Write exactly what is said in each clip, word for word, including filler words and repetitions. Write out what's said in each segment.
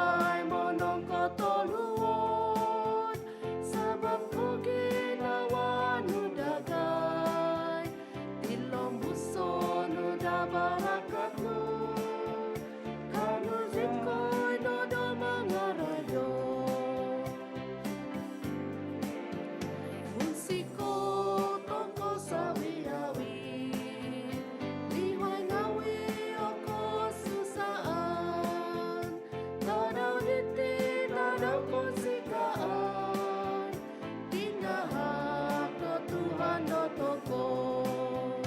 Hai monongkotohuadan, sabab koginavaan nu dagai, tilombuson nu daa barakat nu, kaanu zikoi no do mangaraja. Munsikou tokou savi-avi, lihuai ngavi o kosusaan, tadau diti tadau kounsikaan, tinahak do Tuhan dotokou.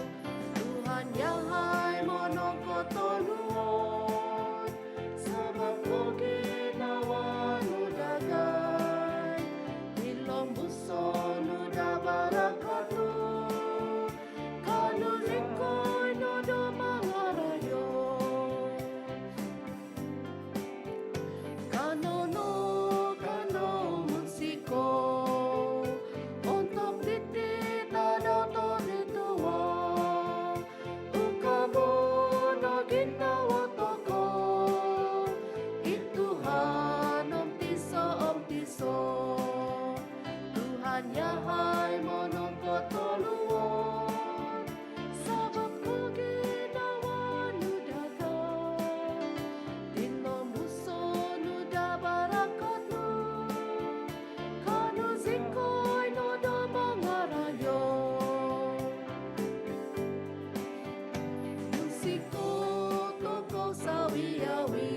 Tuhan yahai monongkotohuadan, sabab koginavaan nu dagai, tilombuson nu daa barakat nu, kaanu zikoi no do mangaraja. Kanou no, kanou munsikou, ontok diti tadau tobitua, ukabo no ginavo tokou, i Tuhan om tiso om tiso. Tuhan yahai monongkotohuadan, sabab koginavaan nu dagai, tilombuson nu daa barakat nu, kaanu zikoi no do mangaraja. Munsikou tokou savi-avi,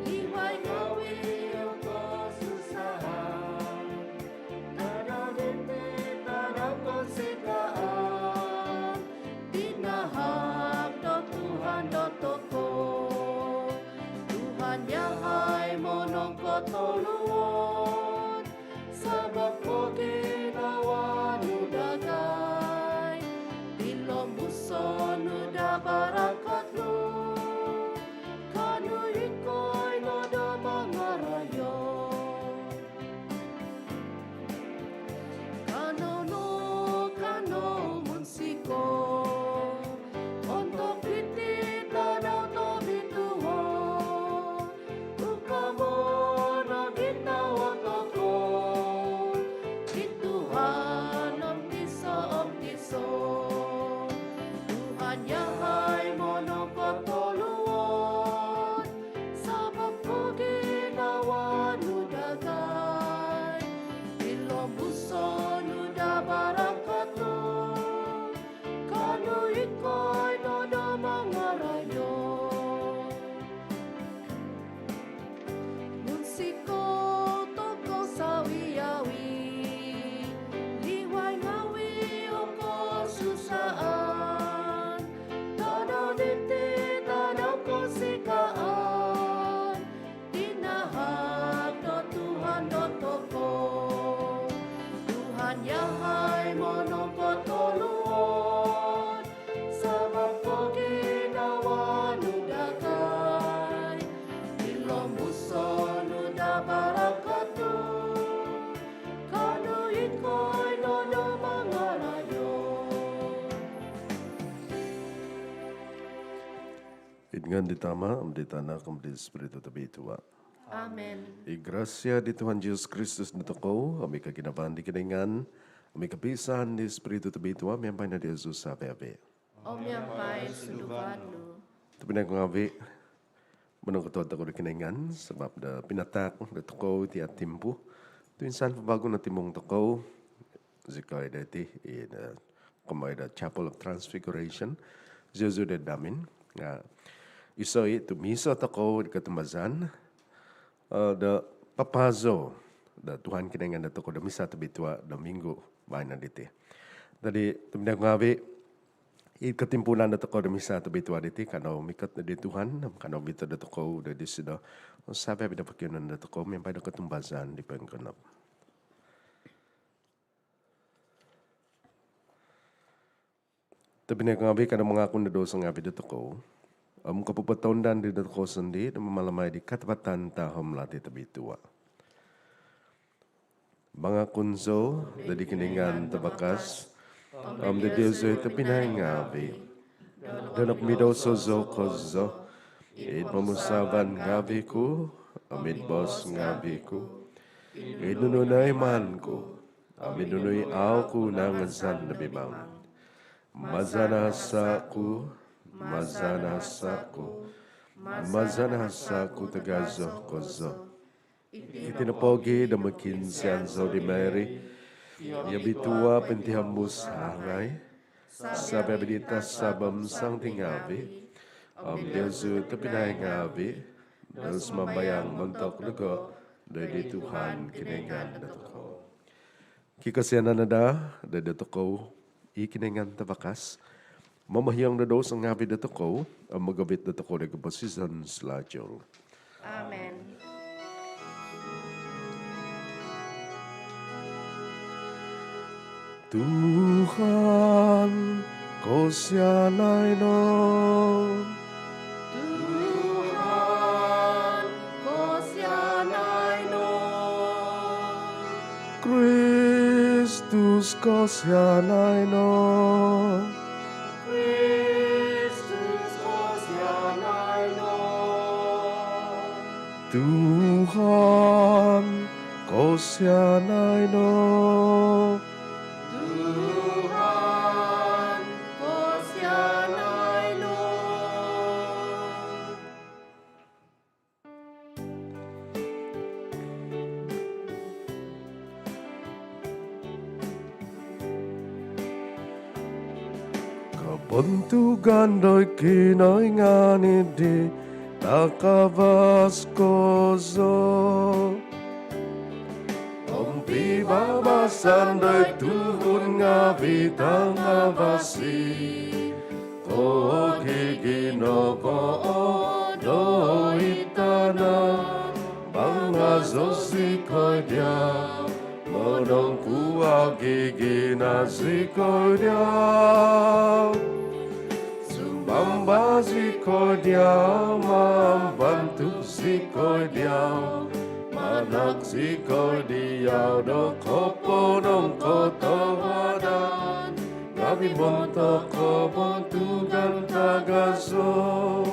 lihuai ngavi o kosusaan, tadau diti tadau kounsikaan, tinahak do Tuhan dotokou. Tuhan yahai monongkotohuadan, sabab koginavaan nu dagai, tilombuson nu daa barakat nu, kaanu zikoi no do mangaraja. Kanou no, kanou munsikou, ontok diti tadau tobitua, ukabo no ginavo tokou, i Tuhan om tiso om tiso. Tuhan yahai monongkotohuadan, sabab koginavaan nu dagai, tilombuson nu daa barakat nu, kaanu zikoi no do mangaraja. Munsikou tokou savi-avi, lihuai ngavi o kosusaan, tadau diti tadau kounsikaan, tinahak do Tuhan dotokou. Tuhan yahai monongkotohuadan, sabab koginavaan nu dagai, tilombuson nu daa barakat nu, kaanu zikoi no do mangaraja. Id ngaan di Tama, om di Tanak, om di Spiritu Tobitua. Amen. I grasia di Tuhan Jesus Kristus dotokou, om i koginavaan di Kinoingan, om i kopisaan di Spiritu Tobitua, miampai no diozu savi-avi. Om miampai sunduvan nu. Tobpinai ngavi, monongkotohuadan tokou di Kinoingan, sabab do pinatahak dotokou iti timpu tu insan po vagu notimung tokou zikoi do iti, i, do, kumaa do Chapel of Transfiguration, diozu do hamin. Nga, iso i tu miiso tokou di kotumbazaan, eh, do papazo do Tuhan Kinoingan dotokou do Misa Tobitua do minggu baino diti. Jadi, tobpinai ngavi, i kotimpuunan dotokou do Misa Tobitua diti, kanou mikot di Tuhan, kanou ovito dotokou do disido, savi-avi do pokionuon dotokou, miampai do kotumbazaan di poinggonop. Tobpinai ngavi, kanou mangakun do douso ngavi dotokou, om kopopotounda di dotokou sondii do mamalamai di katapatan tahom lati tobitua. Mangakun zou do di Kinoingan Tavakas, om do diozu tobpinai ngavi, do nokomidouso zou kozo, id pomusaavan ngaavi' ku om id boos ngaavi' ku, id nunu noiman ku om id nunu i au' ku nangazan do mimang. Maza' nahasa' ku, maza' nahasa' ku, maza' nahasa' ku tagazo kozo. Iti no pogi' do mokiinsian zou di Mary i obitua' pointihombus hangai, sabaabi di tasab om santi ngaavi' om diozu tobpinai ngaavi' do sumambayang montok dogo' doid di Tuhan Kinoingan dotokou. Kikosianan no daa do dotokou i Kinoingan Tavakas, momohiong do douso ngaavi' dotokou om mogovit dotokou do koposizon sohahaid. Amen. Tuhan, kosianai no. Tuhan, kosianai no. Kristus, kosianai no. Kristus, kosianai no. Tuhan, kosianai no. Tuhan, kosianai no. Kobontugan doid Kinoingan id di takavas kozo om pibabasan doid tuhun ngaavi' tangavasi. Ko giginavo doid tana', mangazo zikoi dia', monongkua gigina zikoi dia'. Sumamba zikoi dia', mambantuk zikoi dia', manahak zikoi dia' do koponongkotohuadan ngaavi' montok kobontugan tagazo.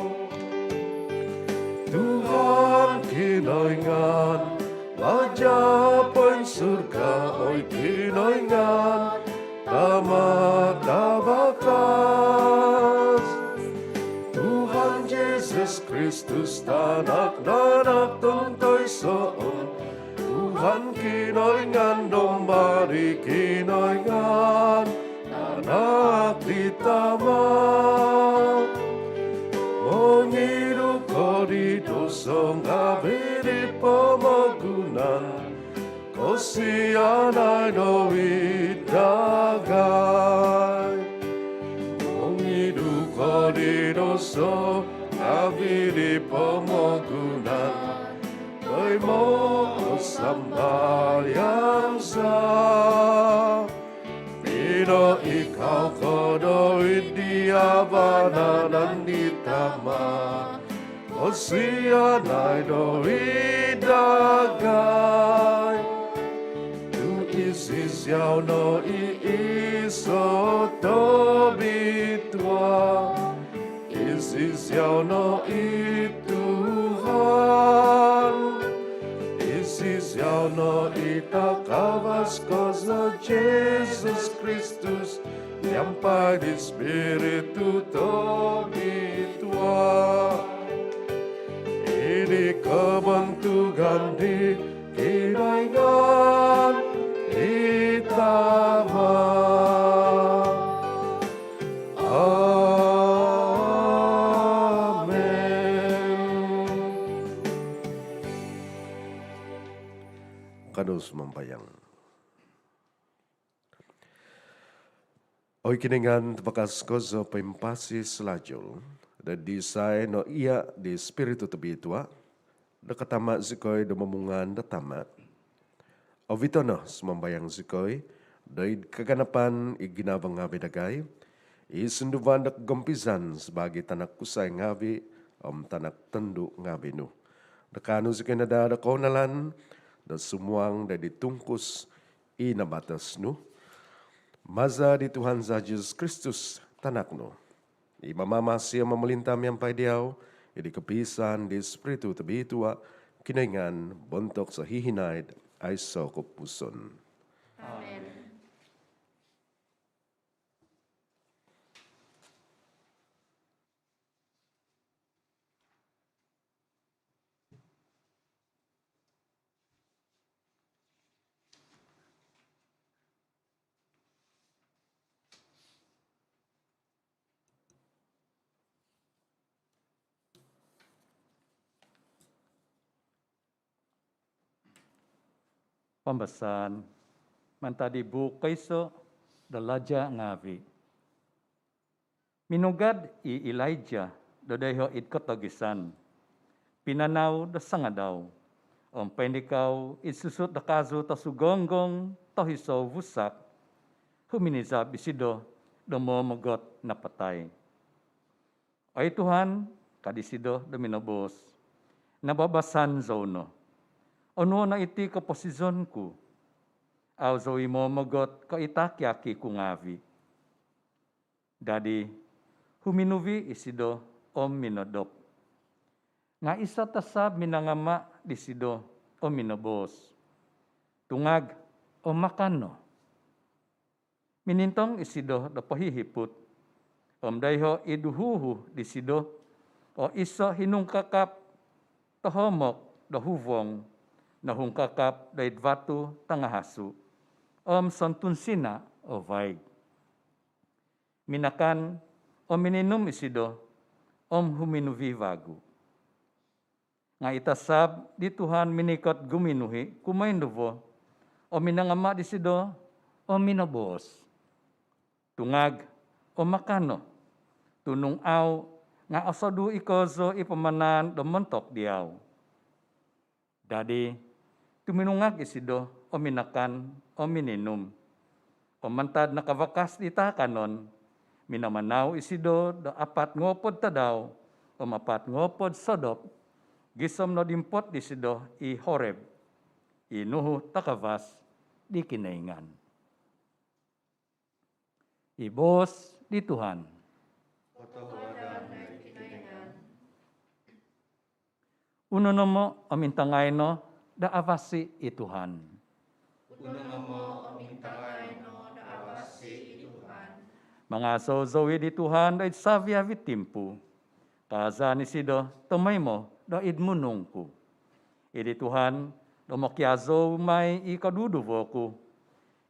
Tuhan Kinoingan, Raja' poinsurga oi Kinoingan, Tama' tavakas. Tuhan Jesus Kristus, Tanak do Tontoiso', Tuhan Kinoingan, Domba di Kinoingan, Tanak di Tama'. Mongidu ko di douso ngaavi' di pomogunan, kosianai no id dagai. Mongidu ko di douso ngaavi' di pomogunan, toimoo' o sambayang za. Pinoikau ko doid di vanan di Tama', kosianai no id dagai. Tu' iziau no i iso' tobitua', iziau no i Tuhan, iziau no i takavas kozo Jesus Kristus, miampai di Spiritu Tobitua'. Id kobontugan di Kinoingan i Tama'. Amen. Kanou sumambayang. Oi Kinoingan tavakas kozo poimpasi salalu, do disai no ia' di Spiritu Tobitua', do katama' zikoi do momungaan do Tama'. Ovito' no sumambayang zikoi, do id kaganapan i ginavo ngaavi' dagai, i sunduvan do kogompizan sabaagi tanak kusai ngaavi' om tanak tondu' ngaavi' nu, do kaanu zikoi no daa do kounalan do sumuang do id tungkus i nabatos nu. Maza' di Tuhan za Jesus Kristus, Tanak nu, i mamamasi om momolinta' miampai diau, Id kopiisaan di Spiritu Tobitua, Kinoingan montok sohihinaid aiso kopupuson. Amen. Pambasaan mantad di buuk koiso do Laja' Ngaavi'. Minugad i Elijah do doiho' id kotogisan, pinanau do sangadau, om poindikau id susut do kazu tosugonggong tohisou vusak, huminizab isido do momogot napatai. "Oi Tuhan," ka disido do minoboos, "nababasan zou no. Onuo' no iti koposizon ku. Au' zou i' momogot ko' i taki-aki ku ngaavi'." Dadi, huminuvi' isido om minodop. Nga' iso' tasab minangama' disido om minoboos, "Tungag om makan no." Minintong isido do pohihiput, om doiho' id uhuhu disido o iso' hinungkakap tohomok do huvong nohungkakap do id vatu tangahasu om sontunsina' o vaig. Minakan om mininum isido om huminuvi' vagu. Nga' i tasab di Tuhan minikot guminuhi' kumoinduvo om minangama' disido om minoboos, "Tungag om makan no, tu' nung au' nga' osodu' i' kozo i pamanaan do montok diau." Dadi, tuminungag isido om minakan om mininum. Om mantad nakavakas di taakanon, minamanau isido do apat ngoopod tadau om apat ngoopod sodop, gisom nodimpot disido i Horeb, i nuhu takavas di Kinoingan. I boos di Tuhan. Kotohuadan id Kinoingan. Unu nomo om intangai no do avasi i Tuhan. Unu nomo om intangai no do avasi i Tuhan. Mangazou zou i' di Tuhan do id savi-avi' timpu. Kaazaan isido tomoimo do id munung ku. I' di Tuhan do mokiazou mai i koduduvo ku.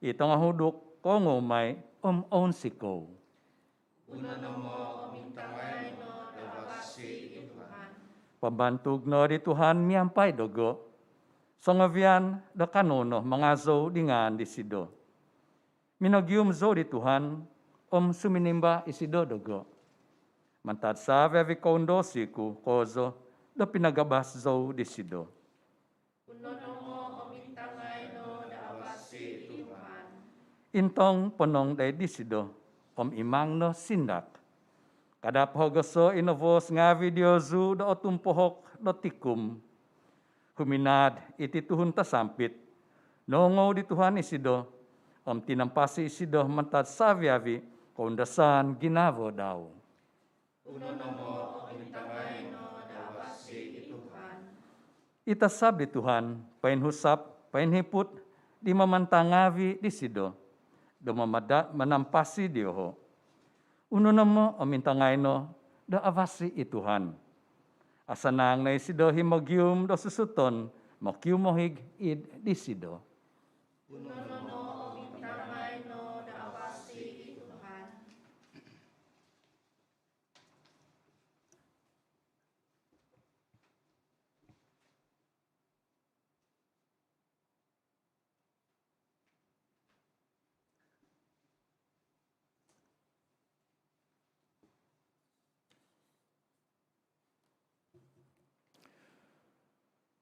I tongohuduk koongou mai om ounsikou. Unu nomo om intangai no do avasi i Tuhan. Pambantug no di Tuhan miampai dogo. Songovian do kanou no mangazou di ngaan disido. Minogium zou di Tuhan om suminimba isido dogo. Mantad savi-avi' koundosi ku kozo do pinagabas zou disido. Unu nomo om intangai no do avasi i Tuhan. Intong ponong dai disido om imang no sindak. Kada' pohogoso' i novoos ngaavi' diozu do otumpohok do tikum. Huminaad iti tuhun tasampit, noongou di Tuhan isido om tinampasi isido mantad savi-avi' koundasan ginavo dau. Unu nomo om intangai no do avasi i Tuhan. I tasab di Tuhan poinhusap poinhiput di mamantang ngaavi' disido do mamada' manampasi dioho'. Unu nomo om intangai no do avasi i Tuhan. Asanang no isido himogium do susuton mokiumohig id disido. Unu nomo om intangai no do avasi i Tuhan.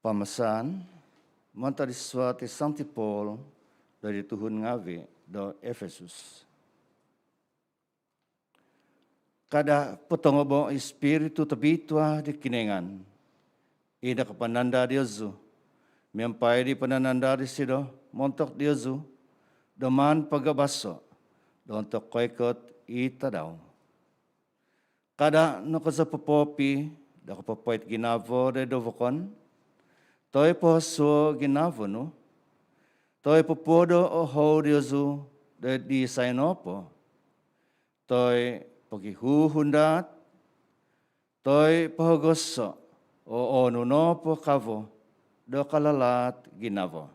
Pambasaan mantad di suat di Santi Paul doid tuhun ngaavi' do Efesus. Kada' potongobo' i Spiritu Tobitua di Kinoingan, i nakapananda' diozu, miampai di panananda' disido montok diozu, do maan pagabaso' do ontok koikot i tadau. Kada' no kozo popoopi' do kopopoit ginavo do id vokon, toi pohosuo ginavo nu, toi popuodo o hou diozu do id isai nopo, toi pogihuhundaat, toi pohogoso o onu nopo kavo do kalalaat ginavo.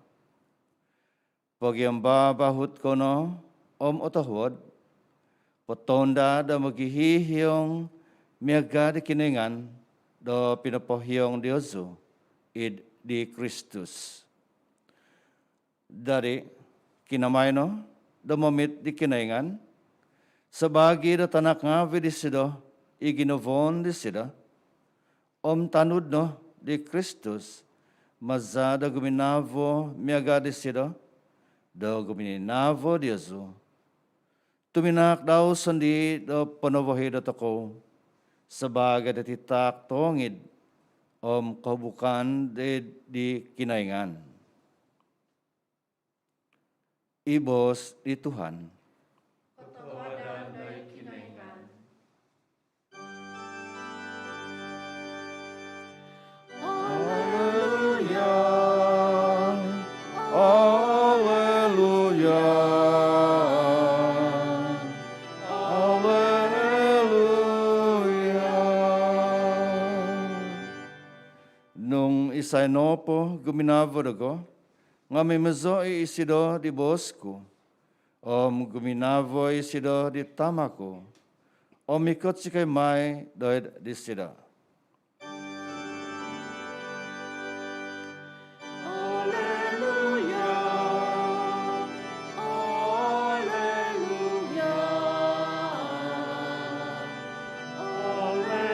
Pogiambabahut kou no om otohuod, potounda do mogihihiong miaga di Kinoingan do pinopohiong diozu id di Kristus. Dadi, kinamai no do momit di Kinoingan, sabaagi do tanak ngaavi disido i ginavoon disido, om tanud no di Kristus maza do guminavo miaga disido do gumininavo diozu. Tuminaak dau sondii do ponovohi dotokou sabaagi do titaak tongid om kohubukan di, di Kinoingan. I boos di Tuhan. Kotohuadan doid Kinoingan. Alleluia, alleluia, alleluia. Nung isai nopo guminavo dogo, nga mimazoi isido di boos ku, om guminavo isido di Tama ku, om mikot zikoi mai doid disido. Alleluia, alleluia, alleluia.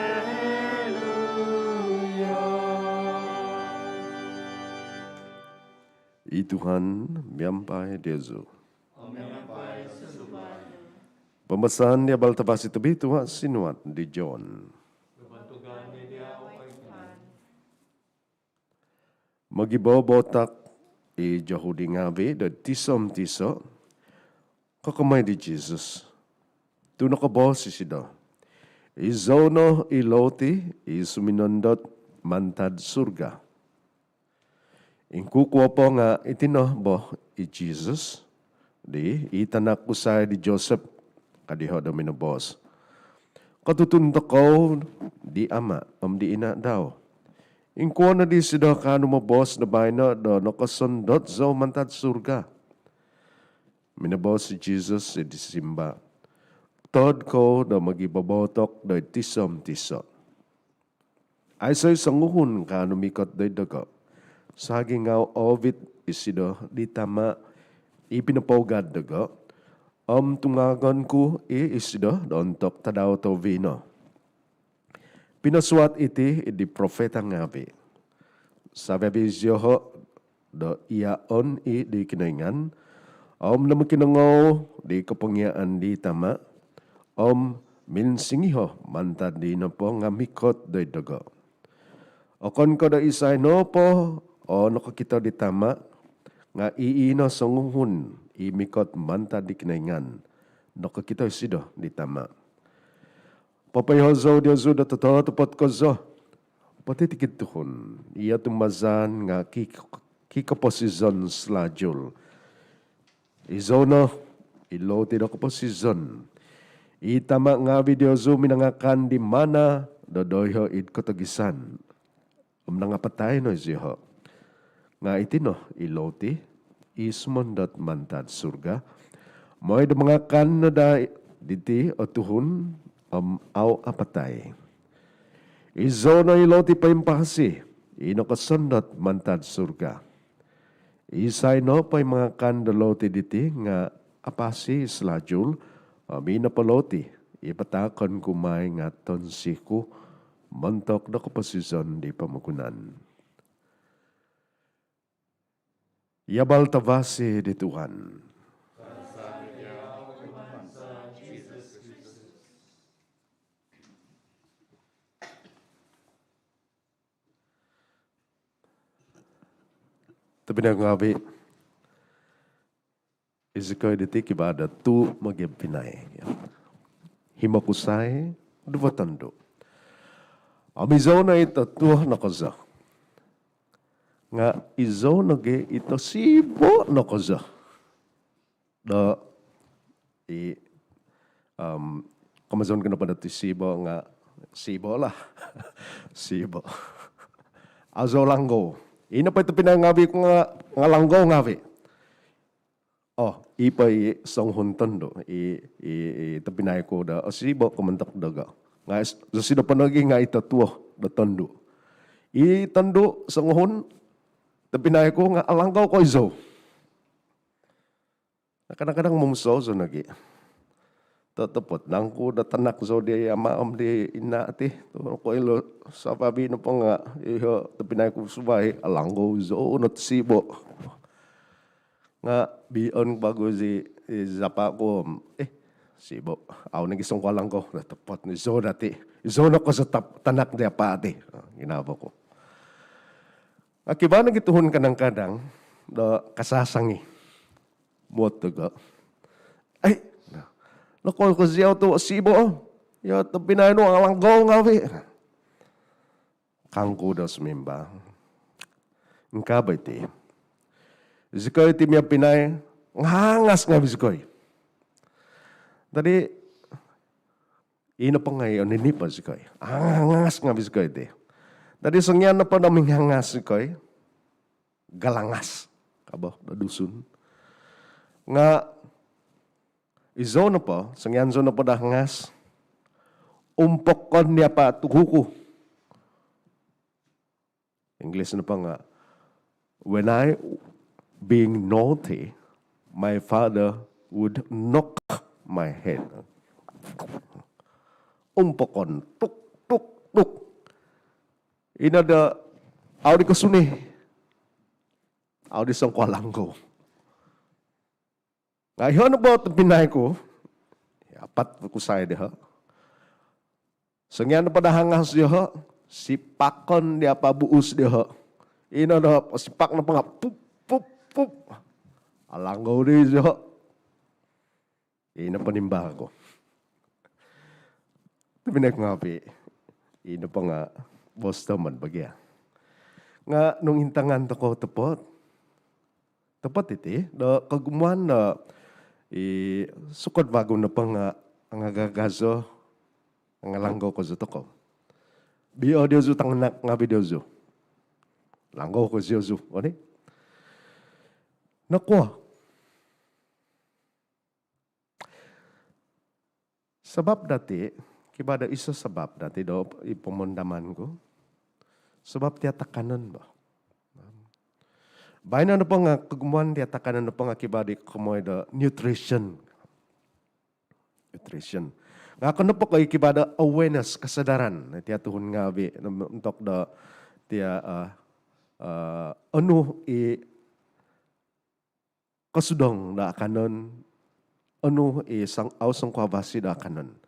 I Tuhan miampai diozu. Om miampai sunduan nu. Pambasaan di Abal Tavasi tobitua sinuat di John. Kabantugan dia, oi Tuhan. Mogibobotak i Jahudi ngaavi do tiso om tiso kokomoi di Jesus, tu nokoboos isido, "Izou no i loti i suminondot mantad surga." "Ingkukuo po nga iti no bo i Jesus, di i tanak kusai di Joseph?" ka diho do minoboos. "Kotutun tokou di ama om di ina dau. Ingkuo no disido kaanu moboos do baino do nokosondot zou mantad surga?" Minoboos i Jesus id simba, "Tood kou do mogibobotok doid tiso om tiso, aiso i songuhun kaanu mikot doid dogo sagingavi oovit isido di Tama i pinopougad dogo, om tungagon ku i isido do ontok tadau tohuvi no. Pinosuat iti id di profeta ngaavi: Savi-avi zioho do iaon i di Kinoingan, om do mokinongou di kopongiaan di Tama, om minsingiho mantad di nopo nga mikot doid dogo. Okon ko do isai nopo o nokokito di Tama, nga ii no songuhun i mikot mantad di Kinoingan nokokito isido di Tama." Popoiho zou diozu do tototopot kozo, potitikid tuhun i otumbazaan nga ki-, kikoposizon salajul. Izou no i loti do koposizon. I tama ngaavi diozu minangakan di mana do doiho id kotogisan, om nangapatai no izioho. Nga iti no i loti i sumondot mantad surga, moi do mangakan no daa diti o tuhun om au apatai. Izou no i loti poimpasi i nokosondot mantad surga. Isai nopo i mangakan do loti diti nga apasi salajul, om i nopo loti i pataakon ku mai nga tonsi ku montok do koposizon di pomogunan. Abal tavasi di Tuhan. Tobpinai ngaavi, izikoi diti kivaa do tuu mogiobpinai. Himo kusai, duvo tondu. Om izou no i totuo no kozo. Nga izou nogi i tosibo no kozo. Do i, um, komozon ku nopo do tosibo nga sibo lah. Sibo. Au zou langgou. Ino po i tobpinai ngavi ku nga, nga langgou ngavi. Oh, i po i songuhun tondu, i, i, i tobpinai ku do osibo ko montok dogo. Nga is-, zosido po nogi nga i totuo do tondu. I tondu songuhun, tobpinai ku nga alanggou ko izou. Kadang-kadang momusou zou nogi. Totopot nangku do tanak zou di ama om di ina ti. Tu koilo sababi nopo nga iho tobpinai ku suvai alanggou zou no tosibo. Nga bion bagu zi, i zapa ku om, eh, sibo. Au nogi songkuo alanggou. Totopot no izou dati. Izou no kozo tap-, tanak di apa ti. Ginavo ku. Nga kivaa nogi tuhun kadang-kadang do kasasangi. Muot dogo. Ai, nokoilo ko ziau tu sibo. Ia tobpinai nu alanggou ngavi. Kangku do sumimba. Ingkaa bo iti. Zikoi ti miampinai, ngangas ngavi zikoi. Dadi, ino po nga i oninipo zikoi. Ngangas ngavi zikoi ti. Dadi songian nopo do mingangas zikoi, galangas ka bo do Dusun. Nga izou nopo, songian zou nopo do hangas, umpokon di apa tuhuku. English nopo nga, "When I being naughty, my father would knock my head." Umpokon, tuk, tuk, tuk. Ino do au di kosuni. Au di songkuo alanggou. Nga iho nopo tobpinai ku, apat kusai diho. Songian nopo do hangas diho, sipakon di apa buus diho. Ino do sipak nopo nga pup, pup, pup. Alanggou di diho. Ino po nimba ku. Tobpinai ku ngavi. Ino po nga boos tomod bagi ia. Nga nung intangan tokou topot. Topot iti, do kogumuan do i sukod vagu nopo nga angagazo, angalanggou kozo tokou. Bio diozu tanganak ngavi diozu. Langgou kozo diozu, oni? Nokuo? Sabab dati, kivaa do iso sabab dati do i pomondaman ku. Sabab tia takanon bo. Baino nopo nga kogumuan tia takanon nopo nga kivaa di komoi do nutrition. Nutrition. Nga okon nopo ko i kivaa do awareness, kesadaran tia tuhun ngavi montok do tia, eh, eh, onu i kosudong do akanon, onu i sang-, au songkuo avasi do akanon.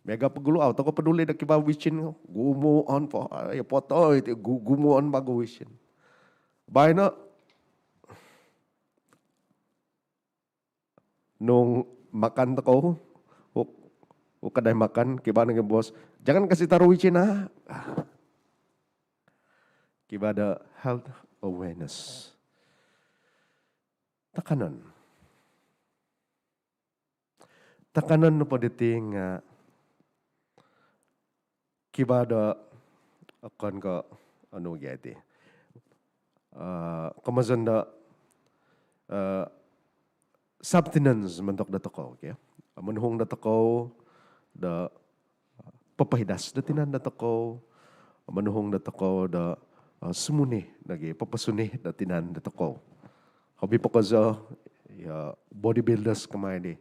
Miaga po gulu au tokou peduli do kivaa vicin, gumuon po, ai, potoi ti gu-, gumuon vagu vicin. Baino, nung makan tokou, uk, uk kadai makan, kivaa nogi boos, "Jangan kasih taruh vicin, ah." Kivaa do health awareness. Takanon. Takanon nopo diti nga kivaa do okon ko onu gia iti. Eh, komozon do, eh, subsistence montok do tokou, okay? Monuhung do tokou do popohidas do tinan do tokou, monuhung do tokou do, eh, sumuni nogi, poposuni do tinan do tokou. Hobi po kozo, ya, bodybuilders komoi di.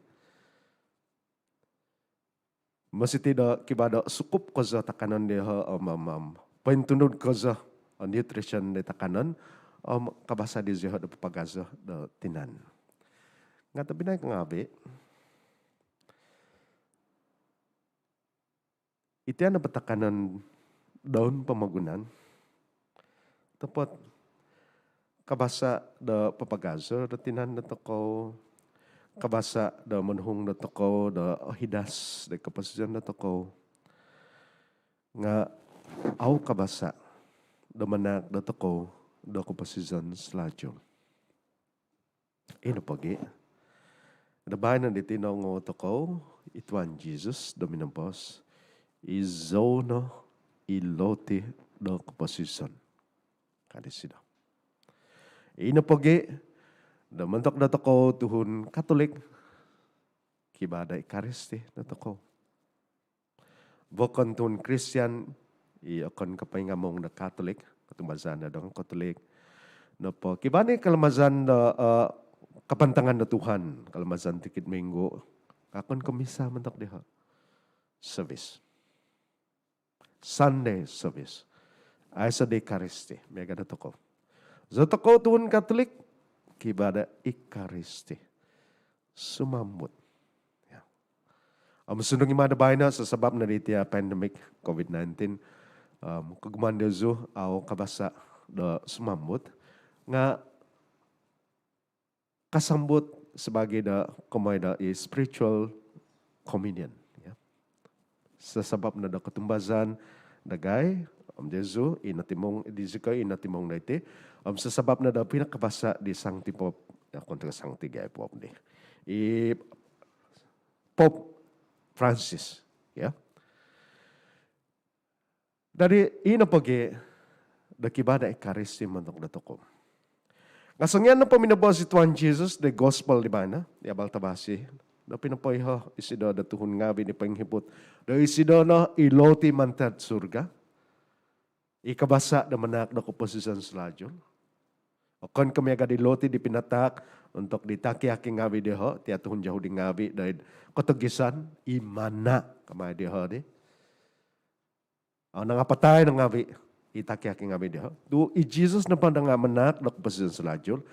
Mositi do kivaa do sukup kozo takanon dioho, om, om, om pointunud kozo, om, nutrition di takanon, om, kavasa dioho do papagazo do tinan. Nga tobpinai ku ngavi, iti nopo takanon doun pomogunan, topot kavasa do papagazo do tinan do tokou, kavasa do monuhung do tokou do ohidas do koposizon do tokou. Nga au kabasa' do manaak dotokou do koposizon salalu. Ino pogi', do baino diti nokoongou tokou i Tuhan Jesus do minoboos, "Izou no i loti do koposizon," ka disido. Ino pogi', do montok dotokou tuhun Katolik, kivaa do Ekaristi dotokou. Vokon tuhun Kristian i okon ko' poingamung do Katolik, kotumbazaan do Katolik nopo, kivaa ni kalamazan do, eh, kapantangan do Tuhan, kalamazan tikid minggu, okon ko' misa montok diho'. Service. Sunday service. Aiso' do Ekaristi miaga' dotokou. Zi tokou tuhun Katolik, kivaa do Ekaristi. Sumambut. Ya. Om sundung i' ma do baino, sasabap no diti pandemik COVID nineteen, om kogumuan diozu au kabasa' do sumambut, nga' kasambut sabaagi do komoi do i spiritual communion, ya. Sasabap no do kotumbazaan dagai om diozu i notimung, diozu ko' i notimung do iti, om sasabap no do pinakabasa' di Sangti Pope, ya, okon ko' Sangti gia i Pope di, i Pope Francis, ya. Dadi' ino pogi' do kivaa do Ekaristi montok dotokou. Nga' songian nopo minoboos i Tuhan Jesus do gospel di baino, di abal tabasi', do pinopoiho isido do tuhun ngaavi' di poinghiput do isido no i loti mantad surga, i kabasa' do manaak do koposizon salalu. Okon ko' miaga' di loti di pinataak ontok di taki-aki ngaavi' dioho', tia tuhun Yahudi ngaavi' do id kotogisan, i manna ka mai dioho' di. Au nangapatai no ngaavi' i taki-aki ngaavi' dioho'. Tu' i Jesus nopo nga' manaak do koposizon salalu.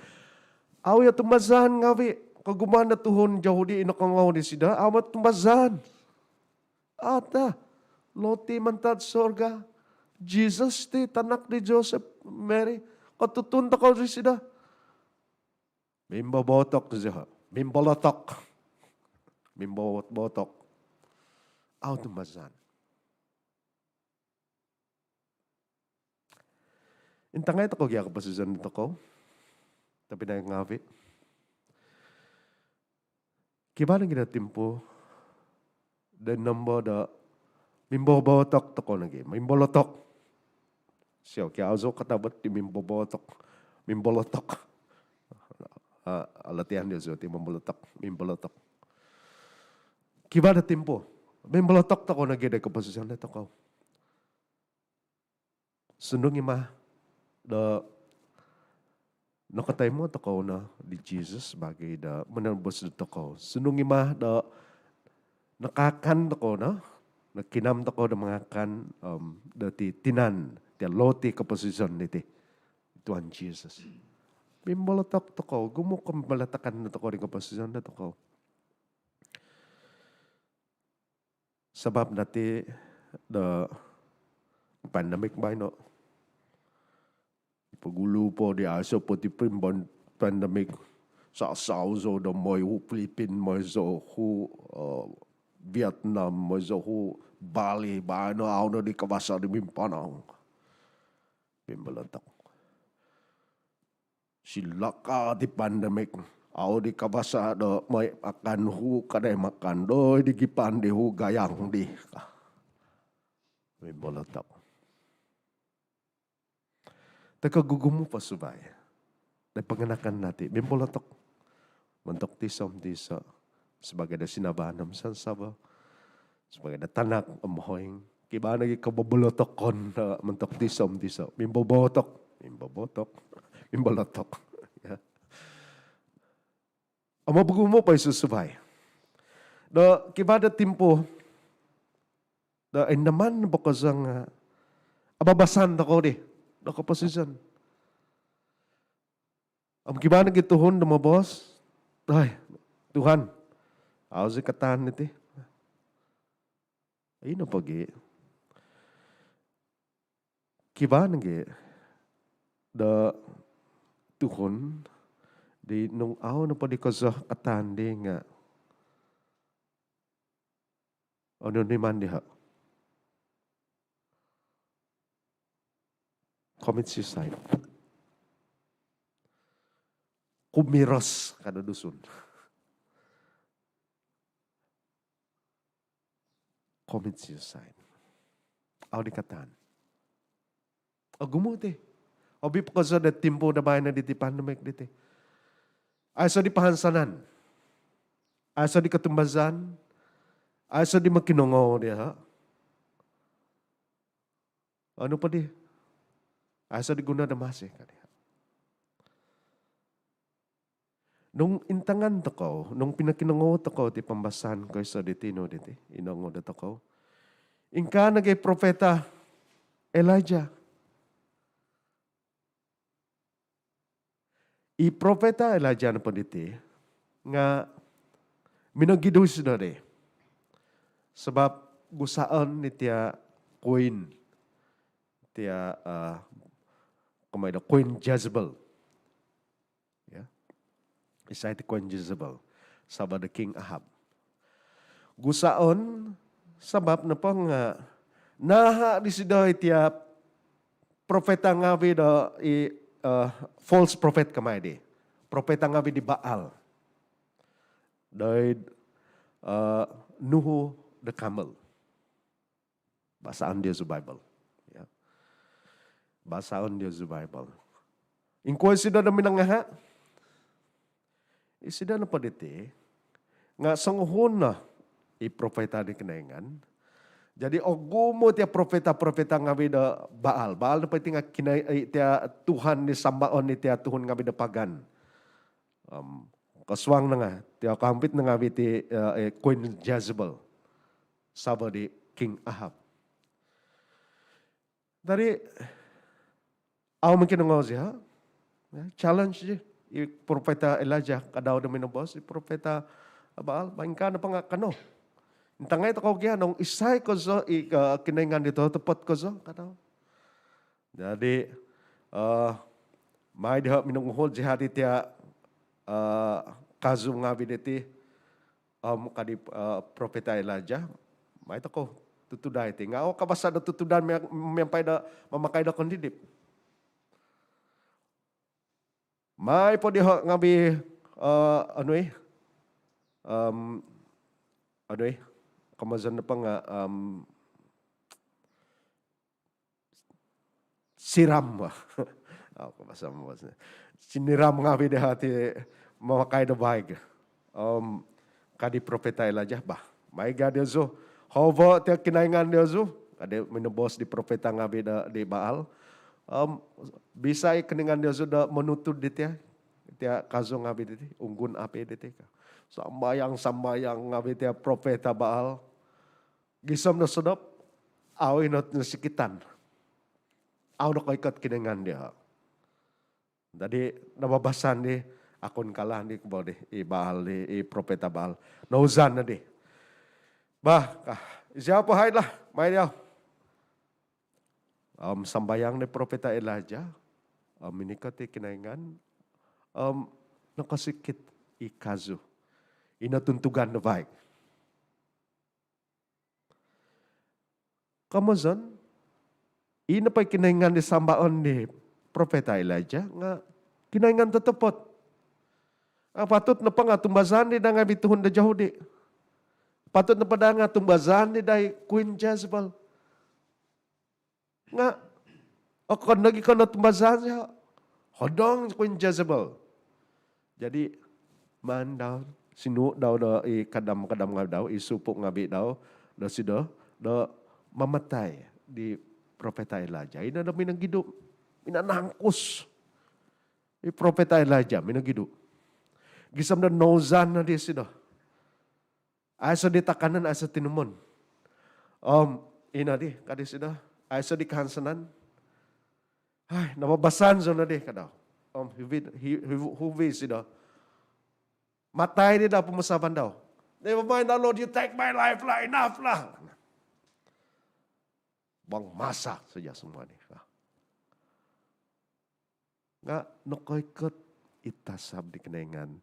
Au i' otumbazaan ngaavi', kogumuan do tuhun Yahudi i nokoongou disido, au otumbazaan. Ada loti mantad surga. Jesus ti tanak di Joseph, Mary. Kotutun tokou disido. Mimbobotok disido. Mimbolotok. Mimbobot-botok. Au otumbazaan. Intangai tokou gia koposizon tokou. Tapi nai ngaavi', kivaa nogi' do timpu do nombo do mimbobotok tokou nogi', mimbolotok. Sio, kio au zou katabut di mimbobotok, mimbolotok. Ah, latihan diozu ti mimbolotok, mimbolotok. Kivaa do timpu mimbolotok tokou nogi' do koposizon do tokou. Sundung i' ma do nokotoimo tokou no di Jesus sabaagi do monobus dotokou. Sundung i' ma do nokaakan tokou no, nokinam tokou do mangakan, om, do ti tinan, ti loti koposizon diti, Tuhan Jesus. Mimbolotok tokou, ogumu' ko' mimbolotokon tokou di koposizon dotokou. Sabap dati do pandemik baino. Pogulu po di aiso po ti pin-, pandemik, sasau zou do moi hu Filipin, moi zou hu, eh, Vietnam, moi zou hu Bali, baino au no di kabasa' di mimpanau. Mimbolotok. Silaka di pandemik. Au di kabasa' do moi makan hu kadai makan, doi di gipan di hu gayang di. Mimbolotok. Toi ko' gugumu po suvai do panganakan dati mimbolotok montok tiso om tiso sabaagi do sinavaan om sansavo, sabaagi do tanak om mohoing. Kivaa nogi' kobobolotokan do montok tiso om tiso. Mimbobotok, mimbobotok, mimbolotok. Ya. Om ogumu' po i susuvai do kivaa do timpu do indaman po kozo nga' ababasan tokou di do koposizon. Om kivaa nogi' tuhun do moboos, "Oi, Tuhan, au zou kataan diti." Ino pogi', kivaa nogi' do tuhun di nung au nopo di kozo kataan di nga' onu niman diho'. Commit suicide. Kumiros ka do Dusun. Commit suicide. Au di kataan. Ogumu' ti. Obi' po kozo do timpu do baino diti pandemik diti. Aiso' di pahansanan. Aiso' di kotumbazaan. Aiso' di mokinongou diho'. Onu po di. Aiso' di guno do masi ka diho'. Nung intangan tokou, nung pinokinongou tokou ti pambasaan koiso' di tinu diti, inongou do tokou. Ingkaa nogi' profeta Elijah. I profeta Elijah nopo diti nga' minogidu isido di. Sabap gusaon ni tia' queen, tia', eh, komoi do Queen Jezebel. Ya. Isai ti Queen Jezebel? Saba' do King Ahab. Gusaon sabap nopo nga' naha' disido i tia' profeta ngavi' do i, eh, false prophet komoi di. Profeta ngavi' di Baal. Doid, eh, nuhu do kamel. Basaon diozu Bible. Ya. Basaon diozu Bible. Ingkuo isido do minangaha'? Isido nopo diti nga' songuhun no i profeta di Kinoingan. Jadi ogumu' tia' profeta-profeta ngavi' do Baal. Baal nopo iti nga' kinai-, eh, tia' tuhan di sambaon di tia' tuhun ngavi' do pagan. Om kosuang no nga' tia' kampit no ngavi' ti, eh, eh, Queen Jezebel. Saba' di King Ahab. Jadi au mokinongou zioho'. Ya, challenge di i profeta Elijah, kadau do minoboos i profeta Baal, ba ingkaa nopo nga' kanou. Intangai tokou gia nung isai kozo i, eh, Kinoingan di totopot kozo, kadau. Jadi, eh, mai diho' minonguhul zioho' di tia', eh, kazu ngavi' diti, om ka di, eh, profeta Elijah, mai tokou tutudai ti. Nga' au kabasa' do tutudan mia-, miampai do mamakai do kondidip. Mai po diho' ngavi', eh, onu i, em, onu i, komozon nopo nga', em, siram. Au kabasa' mos. Siniram ngavi' diho' ti mamakai do vaig. Om ka di profeta Elijah, bah, mai gia diozu. Hovo' tia' Kinoingan diozu. Ka di minoboos di profeta ngavi' do, di Baal. Om bisa i Kinoingan diozu do monutud di tia', tia' kazu ngavi' diti, unggun api diti ka. Sambayang-sambayang ngavi' tia' profeta Baal. Gisom do sodop, au i nosikitan. Au nokoikot Kinoingan diho'. Jadi nababasan di, akun kalah di, kubo di, i Baal di, i profeta Baal. Nouzan no di. Bah, ka, iziau po haid lah, mai diau. Om sambayang di profeta Elijah, om minikot i Kinoingan, om nokosikit i kazu. Ino tuntugan do vaig. Komozon, ino po i Kinoingan di sambaon di profeta Elijah nga' Kinoingan totopot. Ah, patut nopo nga' tumbazaan di daa ngavi' tuhun do Jahudi. Patut nopo daa nga' tumbazaan di daa i Queen Jezebel. Nga' okon nogi' ko' no tumbazaan zioho'. Hodong Queen Jezebel. Jadi maan dau, sinuu' dau do i kadam-kadam ngavi' dau, i supu' ngavi' dau dosido do mamatai di profeta Elijah. Ino do minogidu, minanangkus. I profeta Elijah minogidu. Gisom do nouzan no disido. Aiso' di takanon, aiso' tinumon. Om ino di, ka disido, aiso' di kahansanan. Hai, nababasan zou no di, ka dau. Om huvi, hi-, huvi, huvi isido. Matai di daa pomusavan dau. Never mind lah, Lord, you take my life lah, enough lah. Buang masa saja semua ni. Nga' nokoikot i tasab di Kinoingan.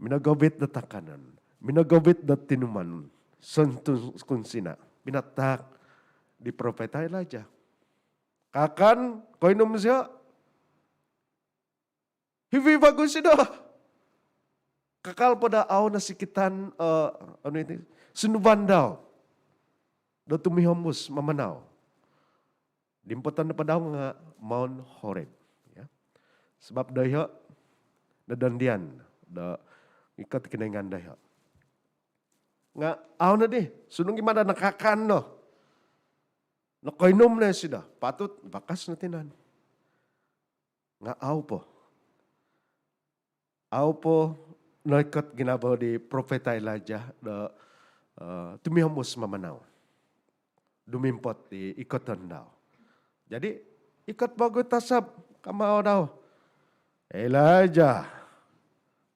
Minogovit do takanon, minogovit do tinumon, sontu-, kunsina'. Pinataak di profeta Elijah. Kakan, koinum isio, hivi vagu isido. Kakal po do au nosikitan, eh, anu iti, sunduvan dau do tumihombus mamanau. Dimpoton nopo dau nga Mount Horeb. Ya. Sabab doiho nodondian do ikot Kinoingan doiho. Nga au nodi, sundung i mada nakakan no, nokoinum no isido. Patut vakas no tinan. Nga au po. Au po noikot ginavo di propeta Elijah do, eh, tumihombus mamanau. Dumimpot di ikoton dau. Jadi, ikot vagu tasab, kamao dau, "Elijah,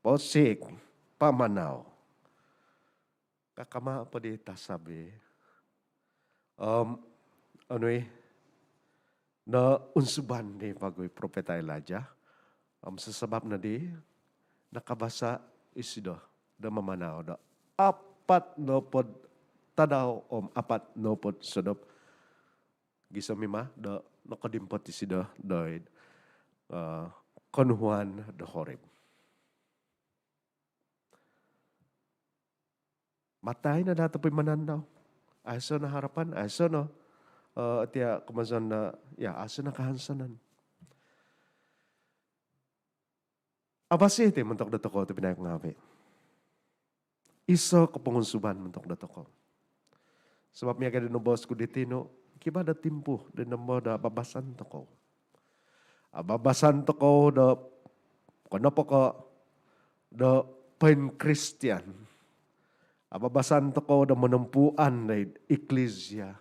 posik, pamanau." Kakamao po di tasab i. Om, anu i, nounsuban di vagu i propeta Elijah. Om sasabap nodi, nakabasa isido do mamanau do apat nopod tadau om apat nopod sodop. Gisom i ma do nokodimpot isido doid, eh, konuhuan do Horeb. Matai no daa topuimanan dau. Aiso no harapan, aiso no, eh, tia komozon no, ya, aiso no kahansanan. Avasi ti montok dotokou tobpinai ngaavi'. Iso kopongunsuban montok dotokou. Sabap miaga di noboos ku diti nu, kivaa do timpu do nombo do ababasan tokou. Ababasan tokou do, okon nopo ko do poin Kristian. Ababasan tokou do monompuan do eklisia.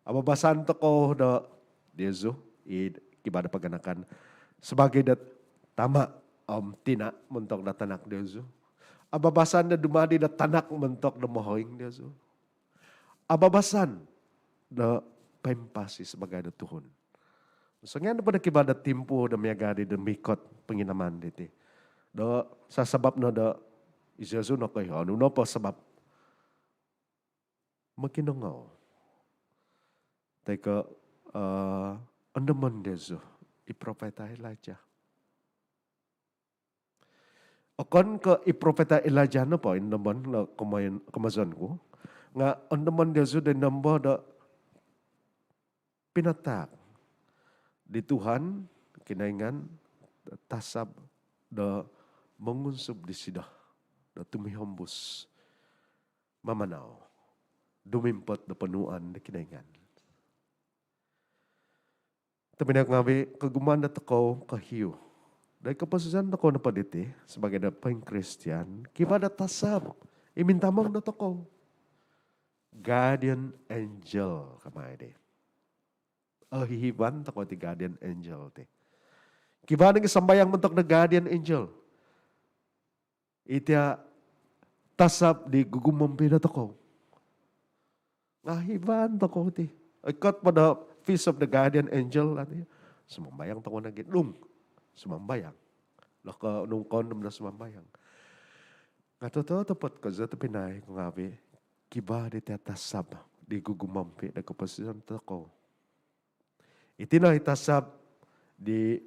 Ababasan tokou do diozu, i kivaa do paganakan sabaagi do tama om tina montok do tanak diozu. Ababasan do dumadi do tanak montok do mohoing diozu. Ababasan do poimpasi sabaagi do tuhun. Songian nopo do kivaa do timpu do miaga di do mikot ponginaman diti. Do sasabap no do iziozu nokoiho, nunu nopo sabap mokinongou. Toi ko, eh, ondomon diozu i propeta Elijah. Okon ko i propeta Elijah nopo i ondomon do komoyon-, komozon ku. Nga ondomon diozu do nombo do pinataak di Tuhan Kinoingan tasab do mongunsub disido do tumihombus mamanau, dumimpot do ponuan do Kinoingan. Tobpinai ngaavi', kogumuan dotokou kohiu doid koposizon tokou nopo diti sabaagi do poin Kristian, kivaa do tasab i mintamong dotokou. Guardian angel kama i di. Ohihivan tokou ti guardian angel ti. Kivaa nogi sambayang montok do guardian angel. Itia tasab di gugumompi dotokou. Nga ohivan tokou ti. Ikot po do Feast of the Guardian Angel ati. Sumambayang tokou nogi dung. Sumambayang. Lo ko nung kondom do sumambayang. Nga totopot kozo tobpinai ku ngaavi', kivaa di tia tasab di gugumompi do koposizon tokou. Iti no i tasab di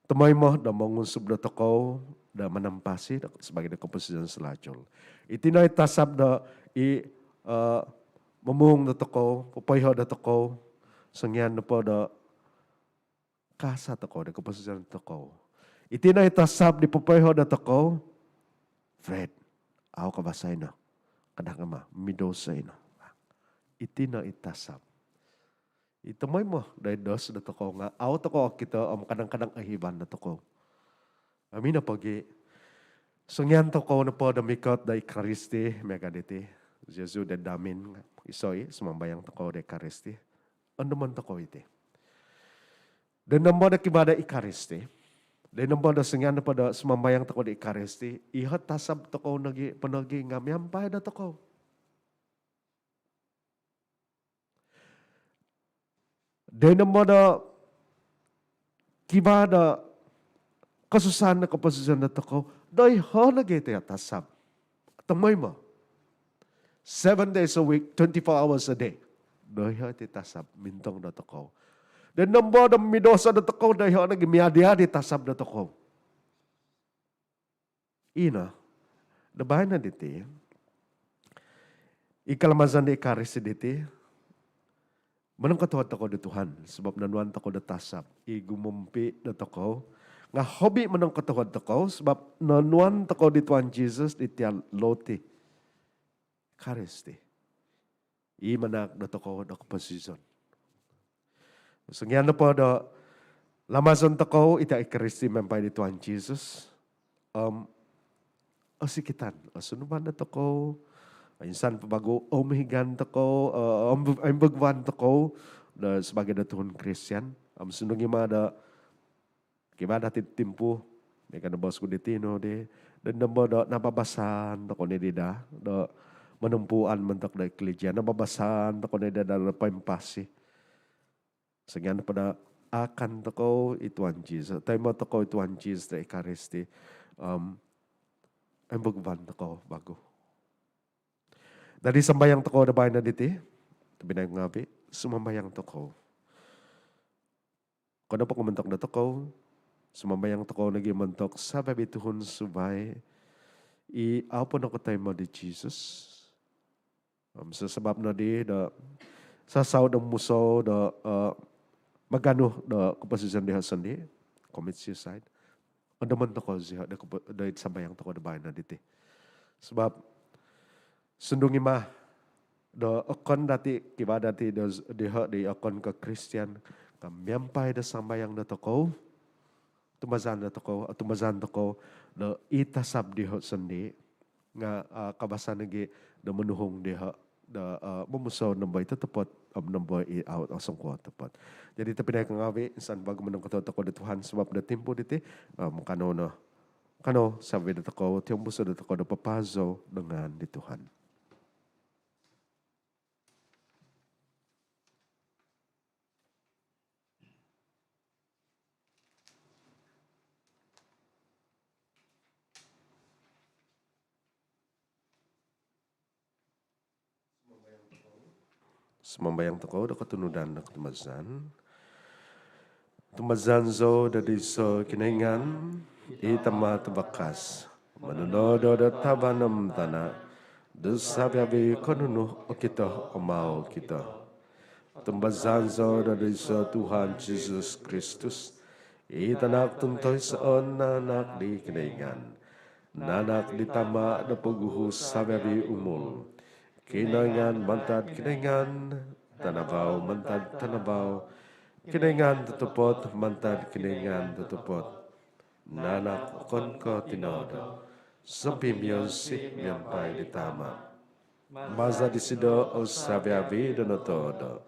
tomoimo do mongunsub dotokou do manampasi do sabaagi do koposizon salajul. Iti no i tasab do i, eh, momuung dotokou, popoiho dotokou, songian nopo do kaasa tokou do koposizon tokou. Iti no i tasab di popoiho dotokou, Fred, au kavasa ino. Kada kama, midouso ino. Iti no i tasab. I tomoimo doid douso dotokou nga au tokou okito om kadang-kadang ohivan dotokou. Om ino pogi, songian tokou nopo do mikot do Ekaristi miaga diti, iziozu do damin, iso i sumambayang tokou do Ekaristi. Ondomon tokou iti. Do nombo do kivaa do Ekaristi, do nombo do songian nopo do sumambayang tokou do Ekaristi, iho tasab tokou nogi, ponogi nga miampai dotokou. Do nombo do kivaa do kosusaan do koposizon dotokou, doiho nogi tia tasab. Tomoimo. Seven days a week, twenty-four hours a day. Doiho iti tasab mintong dotokou. Do nombo do minodosa dotokou do iho nogi miadi-adi tasab dotokou. Ino, do baino diti, i kalamazan di Ekaristi diti, monongkotohuod tokou do Tuhan, sabab nonuan tokou do tasab i gumompi dotokou. Nga hobi monongkotohuod tokou, sabab nonuan tokou di Tuhan Jesus di tian loti Ekaristi i manahak dotokou do koposizon. Songian nopo do lamazon tokou iti Ekaristi miampai di Tuhan Jesus, om osikitan, osunduvan dotokou, insan po vagu, omuhigan tokou, eh, om, oimbaguan tokou do sabaagi do tuhun Kristian, om sundung i ma do kivaa dati timpu, miaga do boos ku di tinu di, do nombo do nababasan tokou nodi daa do monompuan montok do eklisia, nababasan tokou nodi daa do poimpasi. Songian po do akan tokou i Tuhan Jesus, toimo tokou i Tuhan Jesus do Ekaristi, om oimbaguan tokou vagu. Dadi sambayang tokou do baino diti, tobpinai ngaavi, sumambayang tokou. Okon nopo ko' montok dotokou, sumambayang tokou nogi montok savi-avi tuhun suvai i au po nokotoimo di Jesus. Om sabab nodi do sasaut om musou do, eh, maganu do koposizon diho sondii, commit suicide. Ondomon tokou ziho do kopo-, do id sambayang tokou do baino diti. Sabab sundung i ma do okon dati, kivaa dati do diho di okon ko' Kristian, nga miampai do sambayang dotokou, tumbazaan dotokou, tumbazaan tokou do i tasab diho sondii nga, ah, kavasa nogi do monuhung diho do, ah, momusou nombo i totopot om nombo i au osongkuo totopot. Jadi tobpinai ngaavi, insan vagu monongkotohuod tokou do Tuhan sabab do timpu diti, om kanou no, kanou savi dotokou, tiombuso dotokou do papazou do ngaan di Tuhan. Sumambayang tokou do kotunudan do kotumbazaan. Tumbazaan zou do diiso Kinoingan, i Tama tavakas, mononodo do tavan om tana, do savi-avi ko' nunu okito om au okito. Tumbazaan zou do diiso Tuhan Jesus Kristus, i Tanak tuntoisoon nanak di Kinoingan, nanak di Tama do poguhu savi-avi umul. Kinoingan mantad Kinoingan, tanavau mantad tanavau, Kinoingan totopot mantad Kinoingan totopot. Nanak okon ko' tinodo, sompimionsi miampai di Tama. Maza disido o savi-avi do notodo.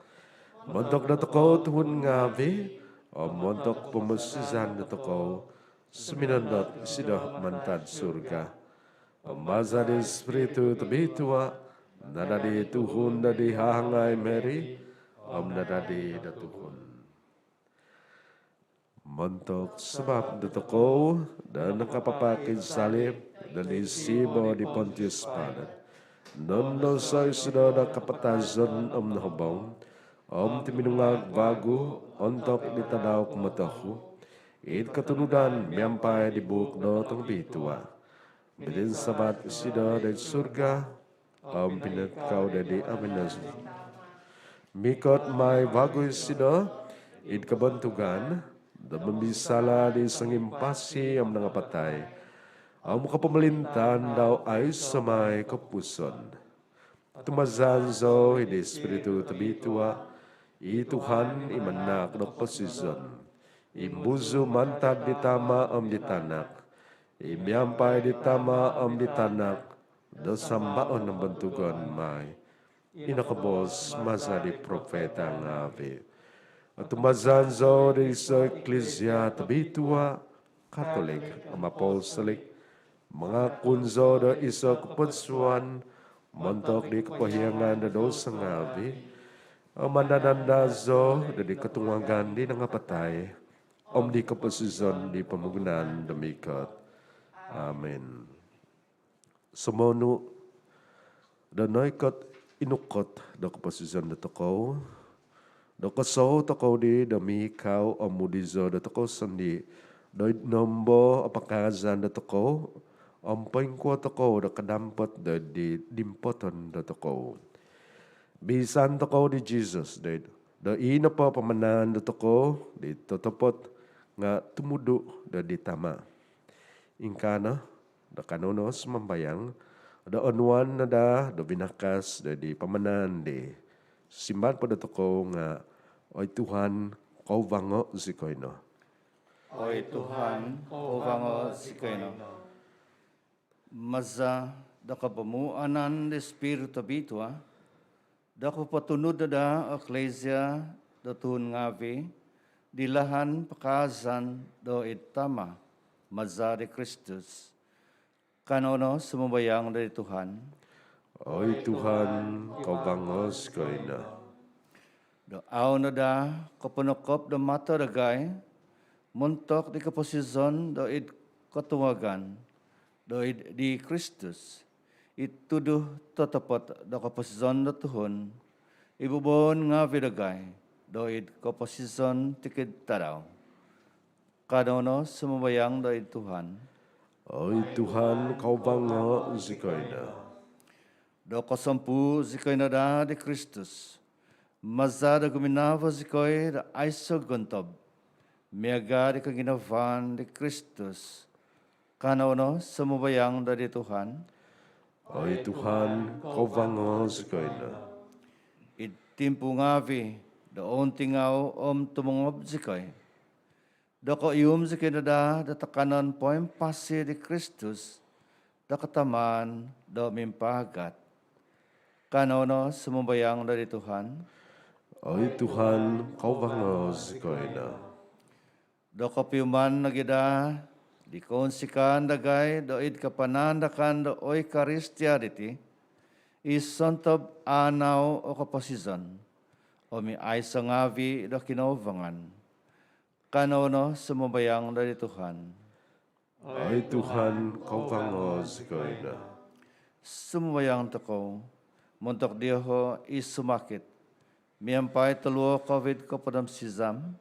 Montok dotokou tuhun ngaavi om montok pomoposizan dotokou, suminondot isido mantad surga. Om maza di Spiritu Tobitua, nadadi tuhun dadi hahangai Mary, om nadadi do tuhun. Montok sabap dotokou do nakapapak id salib do id siibo di Pontius Pilate, nondoso isido do kapatazon om nohobong, om tuminungag vagu ontok di tadau kumotohu, id kotunudan miampai di buuk do tongobitua. Mininsavat isido doid surga, om pinoitkau doid aminon. Mikot mai vagu isido id kobontugan do momisala di songimpasi om nangapatai, om kopomolintaan dau aiso mai kopupuson. Tumazan zou id Spiritu Tobitua, i Tuhan, i manahak do koposizon, i mbuzu mantad di Tama om di Tanak, i miampai di Tama om di Tanak do sambaon om bontugon mai, i nokoboos maza di profeta ngaavi. Tumazan zou do iso iklisia tobitua, Katolik om Apostolik. Mangakun zou do iso kopodsuan montok di kopohiangan do douso ngaavi. Om andad-andad zou do di kotungagan di nangapatai, om di koposizon di pomogunan do mikot. Amin. Sumonu do noikot inukot do koposizon dotokou, do kosou tokou di do mihikau om mudizo dotokou sondii' doid nombo o pakaazan dotokou om poingkuo tokou do kadampot doid di dimpoton dotokou. Bisan tokou di Jisus doid do i nopo pamanaan dotokou di totopot nga' tumudu' do di Tama'. Ingkaa no do kanou no sumambayang do onuan no daa do binakas do di pamanaan di. Simbar po dotokou nga', "Oi Tuhan, koubango' zikoi no." Oi Tuhan, koubango' zikoi no. Maza' do kopomuanan di Spiritu Tobitua, do kopotunud no daa o Eklesia do tuhun ngaavi' di lahan pakaazan do id Tama', maza' di Kristus. Kanou no sumambayang do di Tuhan. Oi Tuhan, koubango' zikoi no. Do au' no daa koponokop do mato dagai montok di koposizon do id kotungagan do id di Kristus, i tudu totopot do koposizon do tuhun, i boboon ngaavi' dagai do id koposizon tikid tadau. Kanou no sumambayang do id Tuhan. Oi Tuhan, koubango' zikoi no. Do kosompuu zikoi no daa di Kristus, maza' do guminavo zikoi do aiso' gontob miaga' di koginavaan di Kristus. Kanou no sumambayang do di Tuhan. Oi Tuhan, koubango' zikoi no. Id timpu ngaavi' do ountingau om tumongob zikoi, do koihum zikoi no daa do takanon poimpasi di Kristus do katamaan do mimpaagat. Kanou no sumambayang do di Tuhan. Oi Tuhan, koubango' zikoi no. Do kopiuman nogi' daa di kounsikaan dagai do id kapanaandakan do Oikaristia diti, i sontob aanau o koposizon om i aiso' ngaavi' do kinoubangan. Kanou no sumambayang do di Tuhan. Oi Tuhan, koubango' zikoi no. Sumambayang tokou montok dioho' i sumakit miampai toluo' Covid kopod om sizam,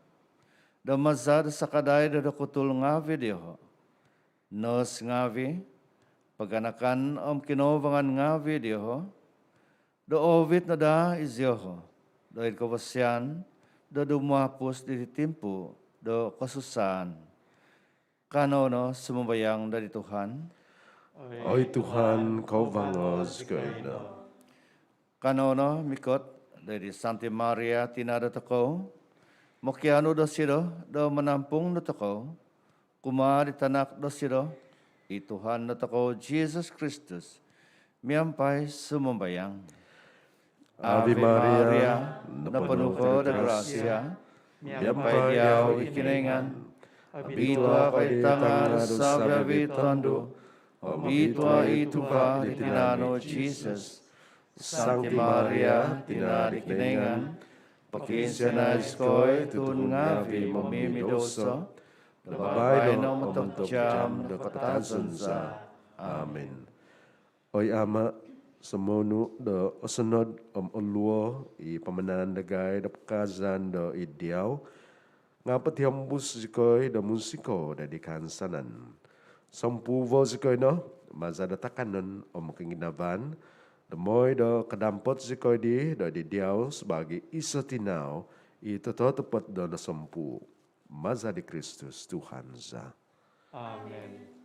do maza' do sakadai do dokutul ngaavi' dioho', nos ngaavi', paganakan om kinoubangan ngaavi' dioho', do oovit no daa izioho' do id kavasian do dumapus diti timpu do kosusaan. Kanou no sumambayang do di Tuhan. Oi Tuhan, koubango' zikoi no. Kanou no mikot do di Santi Maria tina' dotokou, mokianu dosido do manampung dotokou kumaa di tanak dosido, i Tuhan dotokou Jisus Kristus, miampai sumambayang. Ave Maria, noponu ko do grasia, miampai diau i Kinoingan, obitua ko id tanga' do savi-avi' tondu', obitua i tuva' di tinan nu Jisus. Santi Maria, tina' di Kinoingan, pokiinsianai zikoi tuhun ngaavi' momimidosa, do baino om ontok jaam do kapatazon za. Amin. Oi Ama', somonu' do osonod om oluo i pamanaan dagai do pakaazan do id diau, nga' potihombus zikoi do munsikou do di kaansanan. Sompuvo zikoi no maza' do takanon om koginavaan, do moi do kadampot zikoi di do id diau sabaagi iso' tinau i tototopot do nosompuu. Maza' di Kristus Tuhan za. Amin.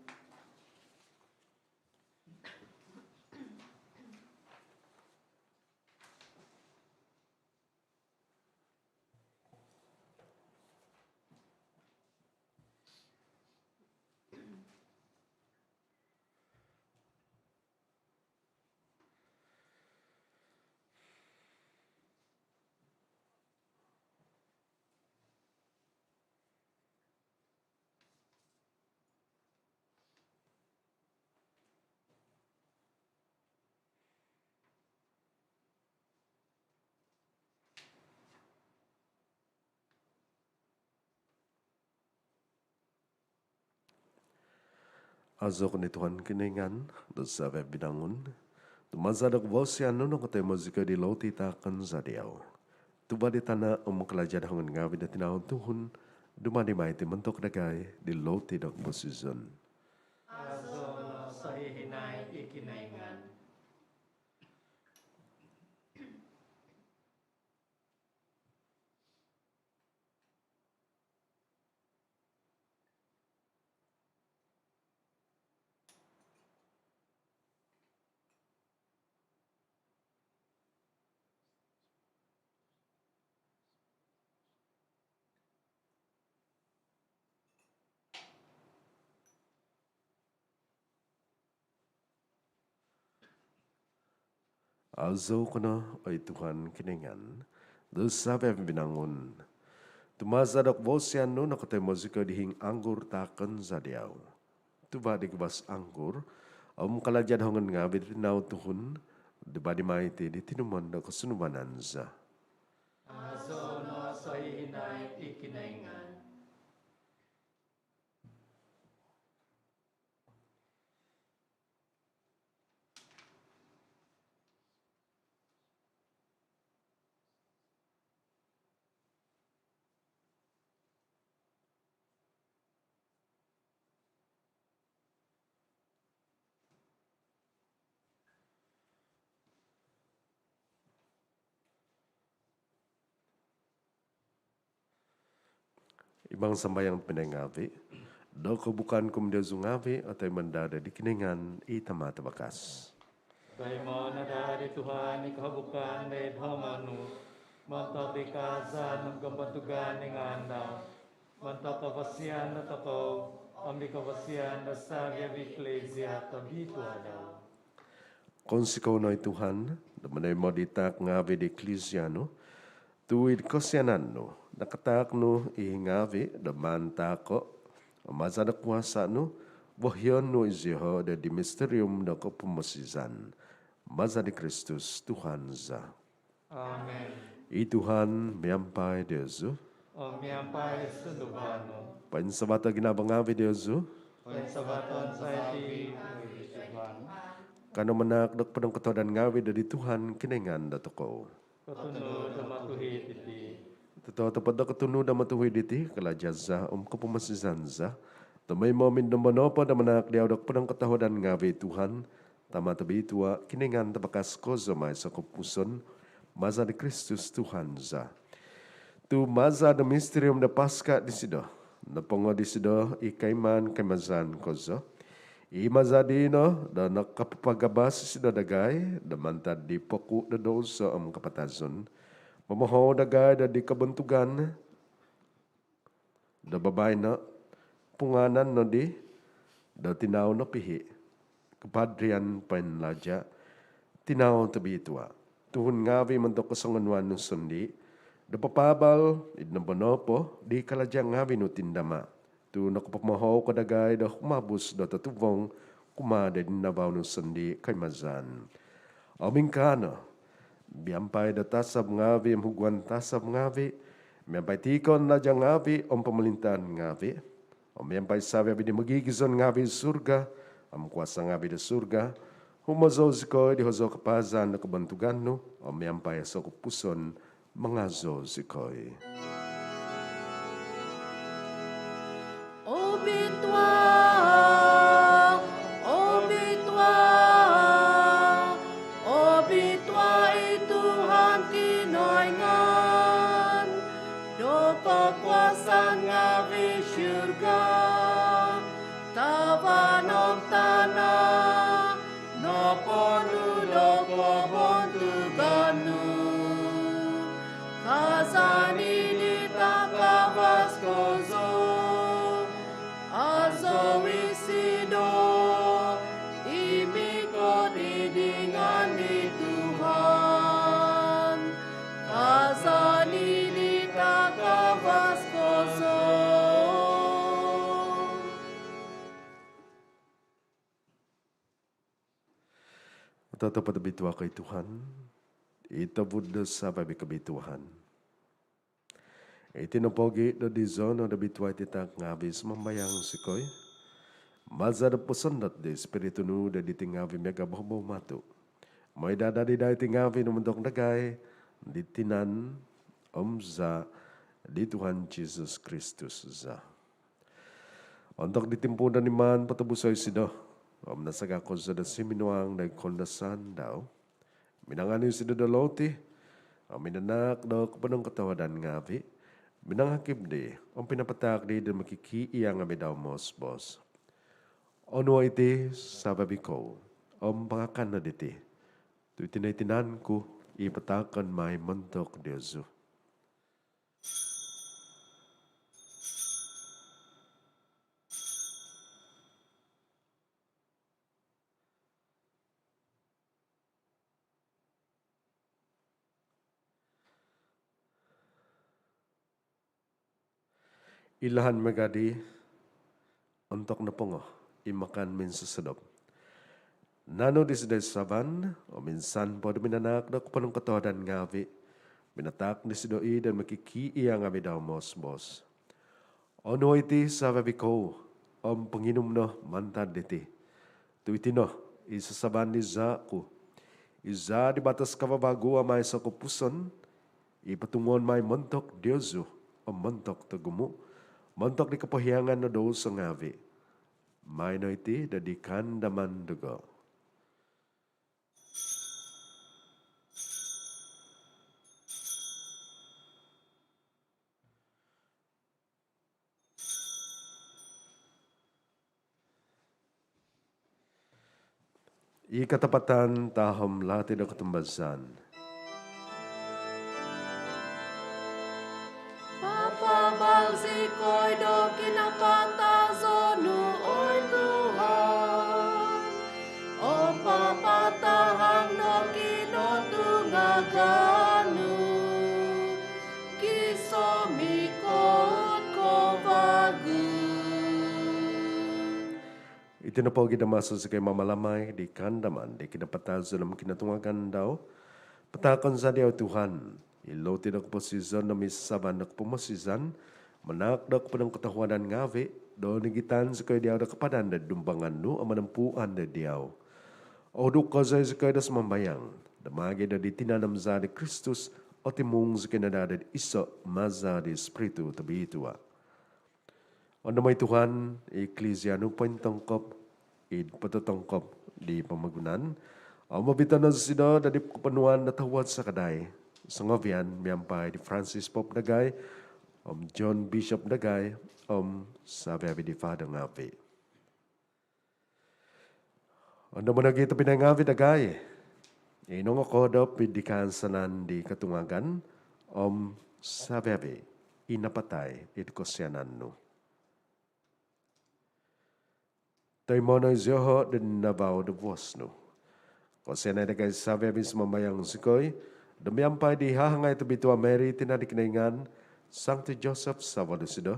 Azakon i Tuhan Kinoingan do savi' binangun, tu maza' do kavasian nu nokotoimo zikoi di loti taakon za diau. tuva' di tana' om kalaja' do hongon ngaavi' do tinau tuhun, dumadi mai iti montok dagai di loti do koposizon. Azo no sohihinaid i Kinoingan. Azou ko no, oi Tuhan Kinoingan do savi-avi binangun. Tu maza do kavasian nu nokotoimo zikoi di hiing anggur taakon za diau. Tuva' di guvas anggur om kalaja' do hongon ngaavi' di tinau tuhun, dumadi mai iti di tinumon do kosunduvanan za. Azou no sohihinaid i Kinoingan. Imang sambayang tobpinai ngaavi', do kohubukan ku om diozu ngaavi' otoimo daa di Kinoingan i Tama' Tavakas. Toimo no daa di Tuhan i kohubukan doid hongon nu, montok di kaazaan om kobontugan di ngaan dau, montok kavasian dotokou om di kavasian do savi-avi iklisia tobitua dau. Kounsikou no oi Tuhan do monoimo di taak ngaavi' di iklisia nu, tu id kosianan nu nakataak nu i ngaavi' do maan taako', om maza do kuasa' nu vohion nu iziho' do di misterium do kopomosizan. Maza di Kristus Tuhan za. Amen. I Tuhan miampai diozu. Om miampai sunduvan nu. Poinsavato' ginavo ngaavi' diozu. Poinsavaton za iti oi Tuhan. Kanou manaak do kopodong kotohuadan ngaavi' do di Tuhan Kinoingan dotokou. Kotunud om otuhid iti. Totopot do kotunud om otuhid iti, kalaja' za om kopomosizan za, tomoimo om id nombo nopo do manaak diau do kopodong kotohuadan ngaavi' Tuhan, Tama' tobitua', Kinoingan tavakas kozo om aiso' kopupuson, maza di Kristus Tuhan za. Tu maza do misterium do Paska disido, nopongo disido i koimaan koimazaan kozo, i maza dii no do nokopapagabas isido dagai do mantad di poku' do douso om kapatazon, momohou dagai do di kobontugan do babaino', pungaanan nodi do tinau nopihi', kapadrian poinlaja', tinau tobitua', tuhun ngaavi' montok kosongonuan nu sondii', do papaabal id nombo nopo di kalaja' ngaavi' nu tindama', tu nokopomohou ko dagai do humabus do totuvong kumaa do id navau nu sondii' koimazaan. Om ingkaa no, miampai do tasab ngaavi' om huguan tasab ngaavi', miampai tiikon laja' ngaavi' om pomolintaan ngaavi', om miampai savi-avi di mogigizon ngaavi' id surga om kuasa' ngaavi' do surga, humozou zikoi di hozou kapaazan do kobontugan nu, om miampai aiso' kopupuson mangazou zikoi. Obitua, obitua, obitua i Tuhan Kinoingan do kokuasaan ngaavi'. Surga, tavan om tana' noponu' do kobontugan nu. Kaazaan id takavas kozo, azou isido i mikot id ngaan di Tuhan. Kaazaan id takavas kozo. Totopot obitua ko oi Tuhan, i tobud do savi-avi kobituaan. Iti no pogi' do dizo no do bitua iti taak ngaavi', sumambayang zikoi, maza do posondot di Ispiritu nu do diti ngaavi' miaga' bohobou matu', moi daa dadi daa iti ngaavi' do montok dagai di tinan om zaa di Tuhan Jesus Kristus za. Ontok di timpu do nimaan potobuso isido om nasaga kozo do suminuang do id koundasan dau, minanganu isido do loti om minanaak do koponongkotohuadan ngaavi, minangakib dii om pinapataak dii do mokikiia ngaavi dau moos-boos: Onuo iti savi-avi kou om pangakan no diti, tu iti no i tinan ku i pataakon mai montok diozu. Ilahan miaga dii, ontok nopongo i makan minsosodop, naanu disido i sasaban om insan po do minanaak do koponongkotohuadan ngaavi, minataak disido i do mokikiia ngaavi dau moos-boos: Onuo iti savi-avi kou om ponginum no mantad diti, tu iti no i sasaban di zaa ku, i zaa di batos kavavagu om aiso kopupuson, i potunguon mai montok diozu om montok togumu, montok di kopohiangan do douso ngaavi. Maai no iti do id kaandaman dogo. I katapatan tahom lati do kotumbazaan. Papaabal zikoi do kinapatazon nu, oi Tuhan, om papatahang do kinotungagan nu, gisom ikot ko vagu. Iti nopo gia do maso zikoi mamalamai di kaandaman di kinapatazon om kinotungagan dau, pataakon za diau, Tuhan, i loti do koposizon om i sasaban do kopomosizan, manaak do koponongkotohuadan ngaavi do nigitan zikoi diau do kapadan do id dumbangan nu om monompuan do diau. Ohuduk kozo zikoi do sumambayang do maagi do di tinan om zaa di Kristus, otimung zikoi no daa do id iso maza di Spiritu Tobitua. Ondomo oi Tuhan i Eklisia nu pointongkop id pototongkop di pomogunan, om obito no isido do id koponuan do tohuod sakadai songovian, miampai di Francis Pope dagai, om John Bishop dagai, om savi-avi di Father ngaavi. Ondomo nogi tobpinai ngaavi dagai i nongokoodop id kaansanan di kotungagan, om savi-avi i napatai id kosianan nu. Toimo no izioho do id navau do vuos nu. Kosianai dagai savi-avi, sumambayang zikoi, do miampai di hahangai tobitua Mary, tina di Kinoingan, Sangti Joseph savo disido,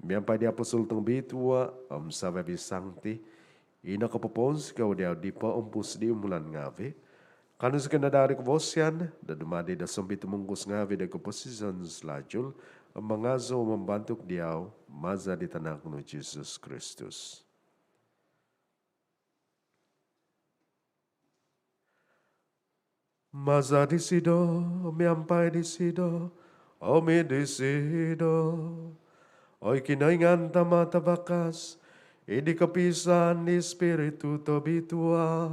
miampai di apostol tongobitua om savi-avi sangti i nokopopounsikou diau id poompus di umulan ngaavi, kaanu zikoi no daa di kovosian do dumadi do sompitumungkus ngaavi do koposizon salajul, om mangazou om mamantug diau maza di tanak nu Jesus Kristus. Maza disido, miampai disido, om id disido, oi Kinoingan Tama Tavakas, id kopiisaan di Spiritu Tobitua,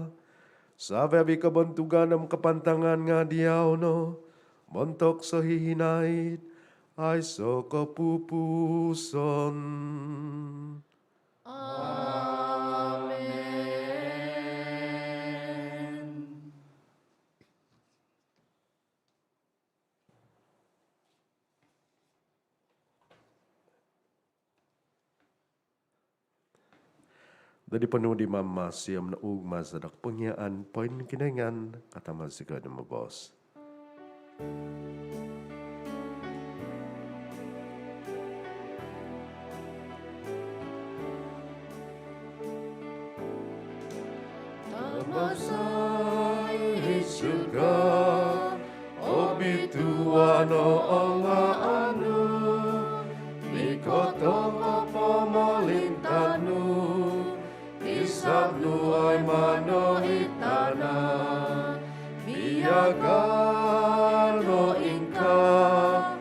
savi-avi kobontugan om kapantangan nga diau no, montok sohihinaid aiso kopupuson. Amen. Dadi ponuu di Mamasi om noug maza do kopongiaan poinkinoingan, katama zikoi do moboos. Tama za id surga, obitua no o ngaan nu, mikot o kopomolintaan nu, isab nu oi mano id tana miaga do ingkaa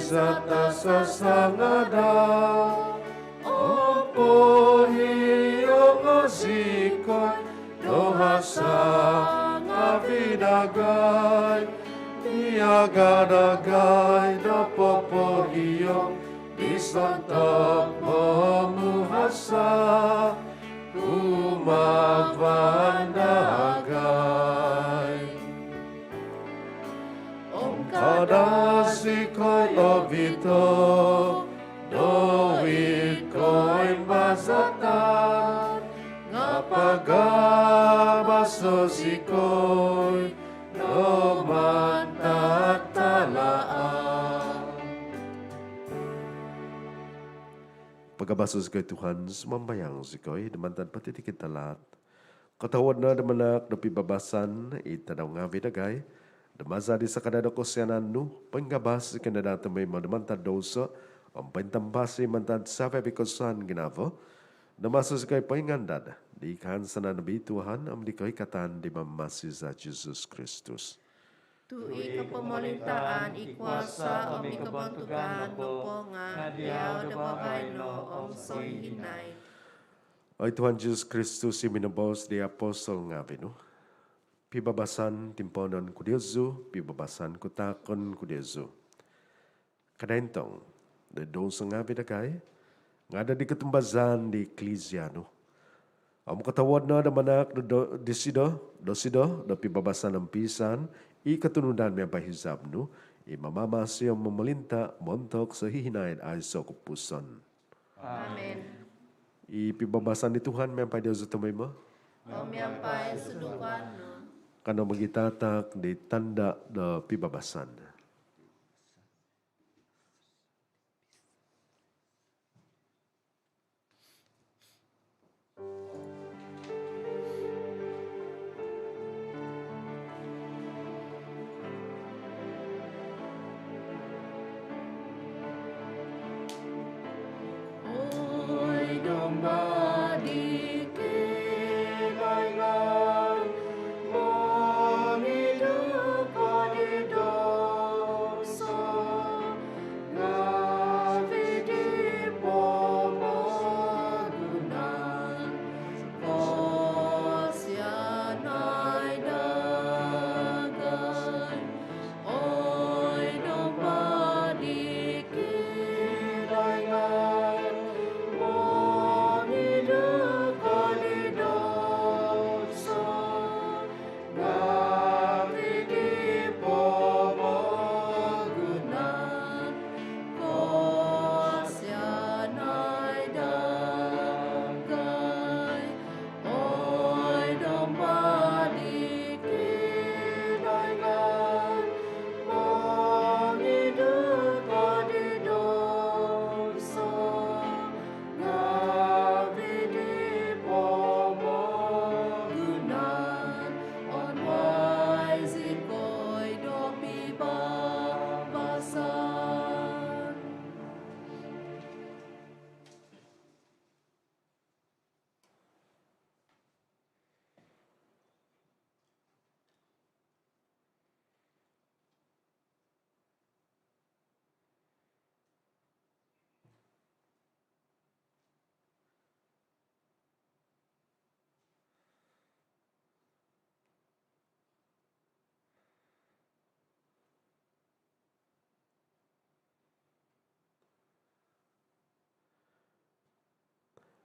Sata sasangadau, opohiong zikoi do hasa ngavi dagai, miaga dagai do popohiong di sontob momuhasa kumaa dagai. Om kada zikoi ovito doid koimbazatan, nga pagabaso zikoi do mantad tahaat. Pagabaso zikoi Tuhan, sumambayang zikoi, do mantad potitikid tahaat. Kotohuod no do manaak do pibabasan id tadau ngavi dagai, do maza di sakadai do kosianan nu, poingabas zikoi no daa tomoimo do mantad douso, om pointampasi mantad savi-avi kosusaan ginavo, do maso zikoi poingandad di kahansanan obitua om di koikatan di Mamamasi za Jesus Kristus. Tu i kopomolintaan, i kuasa om i kobontugan nopo nga diau do baino om sohihinaid. Oi Tuhan Jesus Kristus, i minoboos di apostol ngavi nu, pibabasan timpoonon ku diozu, pibabasan ku taakon ku diozu. Kada intong do douso ngavi dagai, nga do di kotumbazaan di Eklizia nu. Om kotohuod no do manaak do, do, disido, dosido, do pibabasan om piisaan, i kotunudan miampai hizab nu, i mamamasi om momolinta montok sohihinaid aiso kopupusan. Amen. I pibabasan di Tuhan miampai diozu tomoimo. Om miampai sunduan nu. Kanou mogitataak di tanda do pibabasan. Oi Domba di Kinoingan, mongidu ko di douso ngavi di pomogunan, kosianai dagai. Oi Domba di Kinoingan, mongidu ko di douso ngavi di pomogunan, kosianai dagai. Oi Domba di Kinoingan, mongidu ko di douso ngavi di pomogunan, onuai zikoi do pibabasan.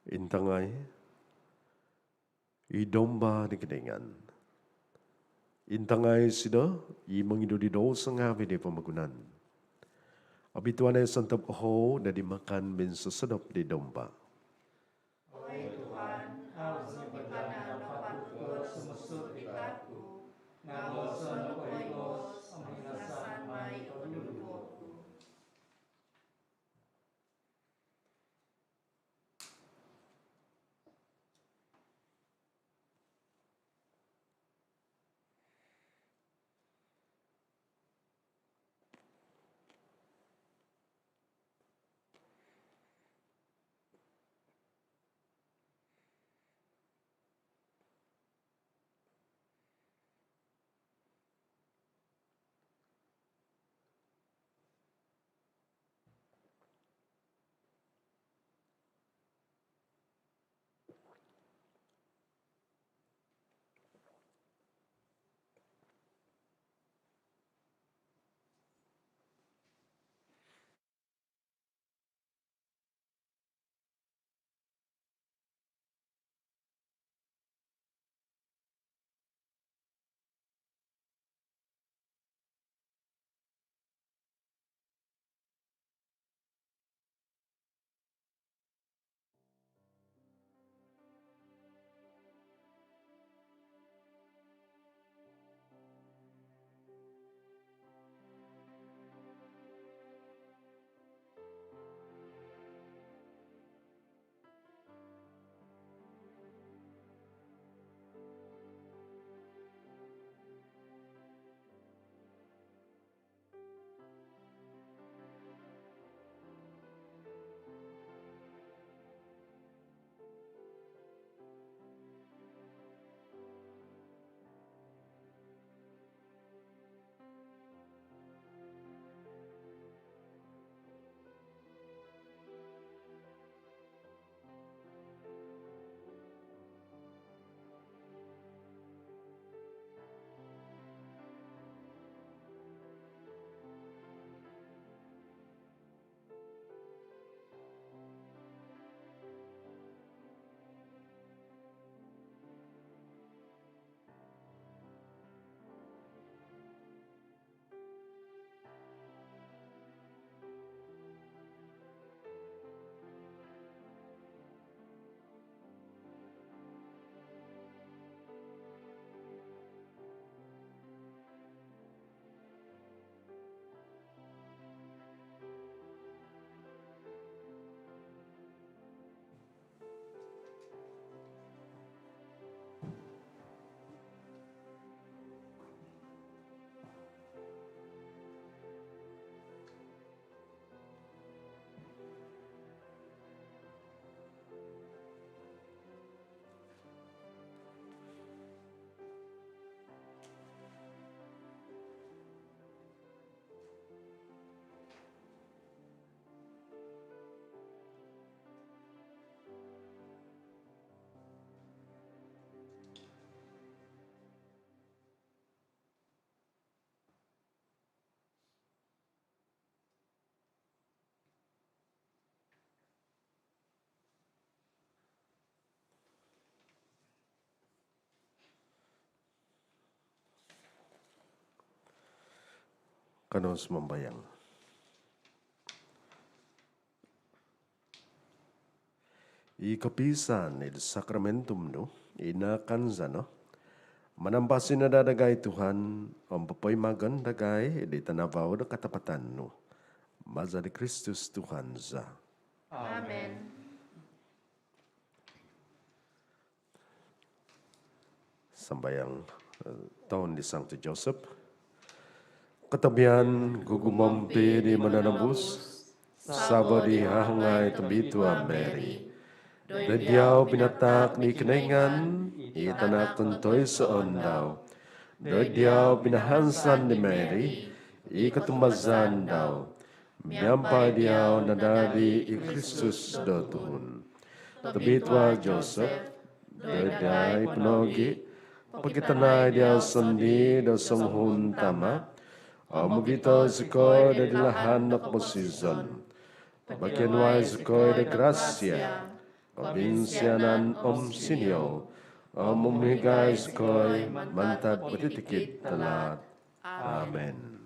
Intangai i Domba di Kinoingan. Intangai isido i mongidu di douso ngavi di pomogunan. Obituanai sontob ohou do di makan minsosodop di Domba. Oi Tuhan, au zou nopo do patut do sumuang ko id hamin ku, nga boosono po i boos om hingasan mai o duduvo ku. Kanou sumambayang. I kopiisaan id sakramentum nu i nakan za no manampasi no daa dagai, Tuhan, om popoimagon dagai di tanavau do katapatan nu. Maza di Kristus Tuhan za. Amen. Sambayang, eh, toun di Sangti Joseph. Kotobian gugumompi di Mononobus, savo di hahangai Tobitua Mary. Doid diau pinataak di Kinoingan i Tanak tontoisoon dau. Doid diau pinahansan di Mary i kotumbazaan dau. Miampai diau nadadi i Kristus do tuhun. Tobitua Joseph, doid diau po nogi pokitanai diau sondii do songuhun tama, om ovito zikoi doid lahan do koposizon. Pokionuai zikoi do grasia, kobinsianan om siniou, om umohigai zikoi mantad potitikid talaat. Amen.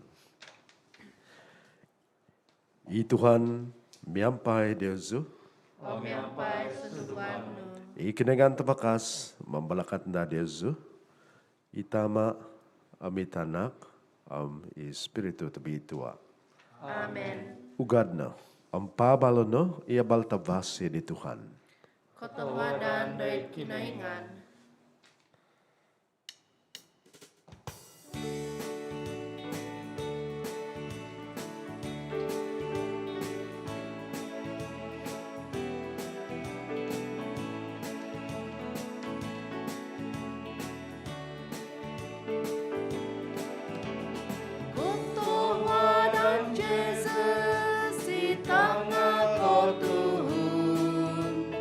I Tuhan miampai diozu. Om miampai sunduan nu. I Kinoingan Tavakas mambalakat no daa diozu, i Tama, om i Tanak, om i Spiritu Tobitua. Amen. Ugad no om paabalo no i abal tavasi di Tuhan. Kotohuadan doid Kinoingan. Kotohuadan Jesus i Tanak do Tuhun,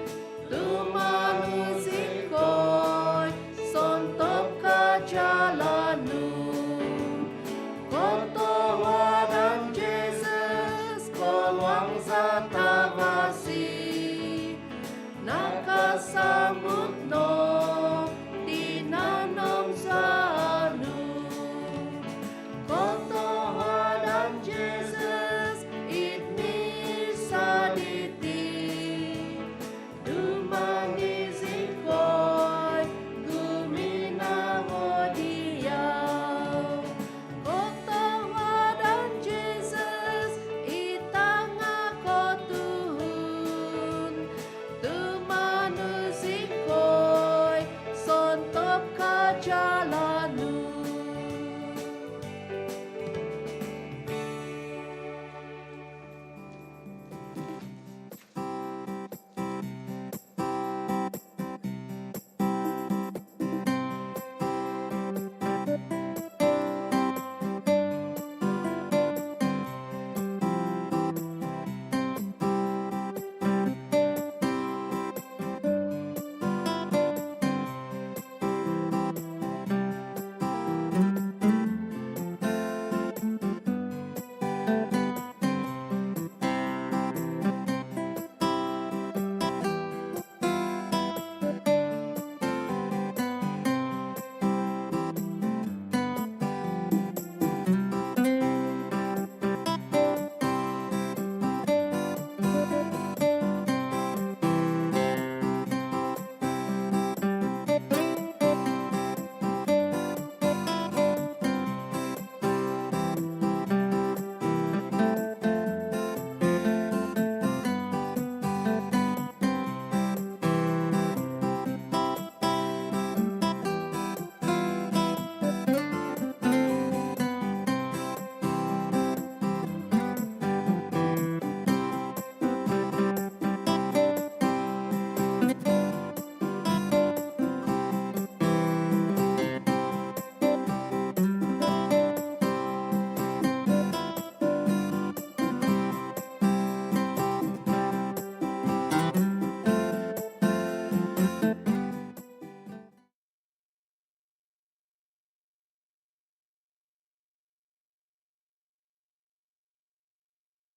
tumanud zikoi sontob kajalanan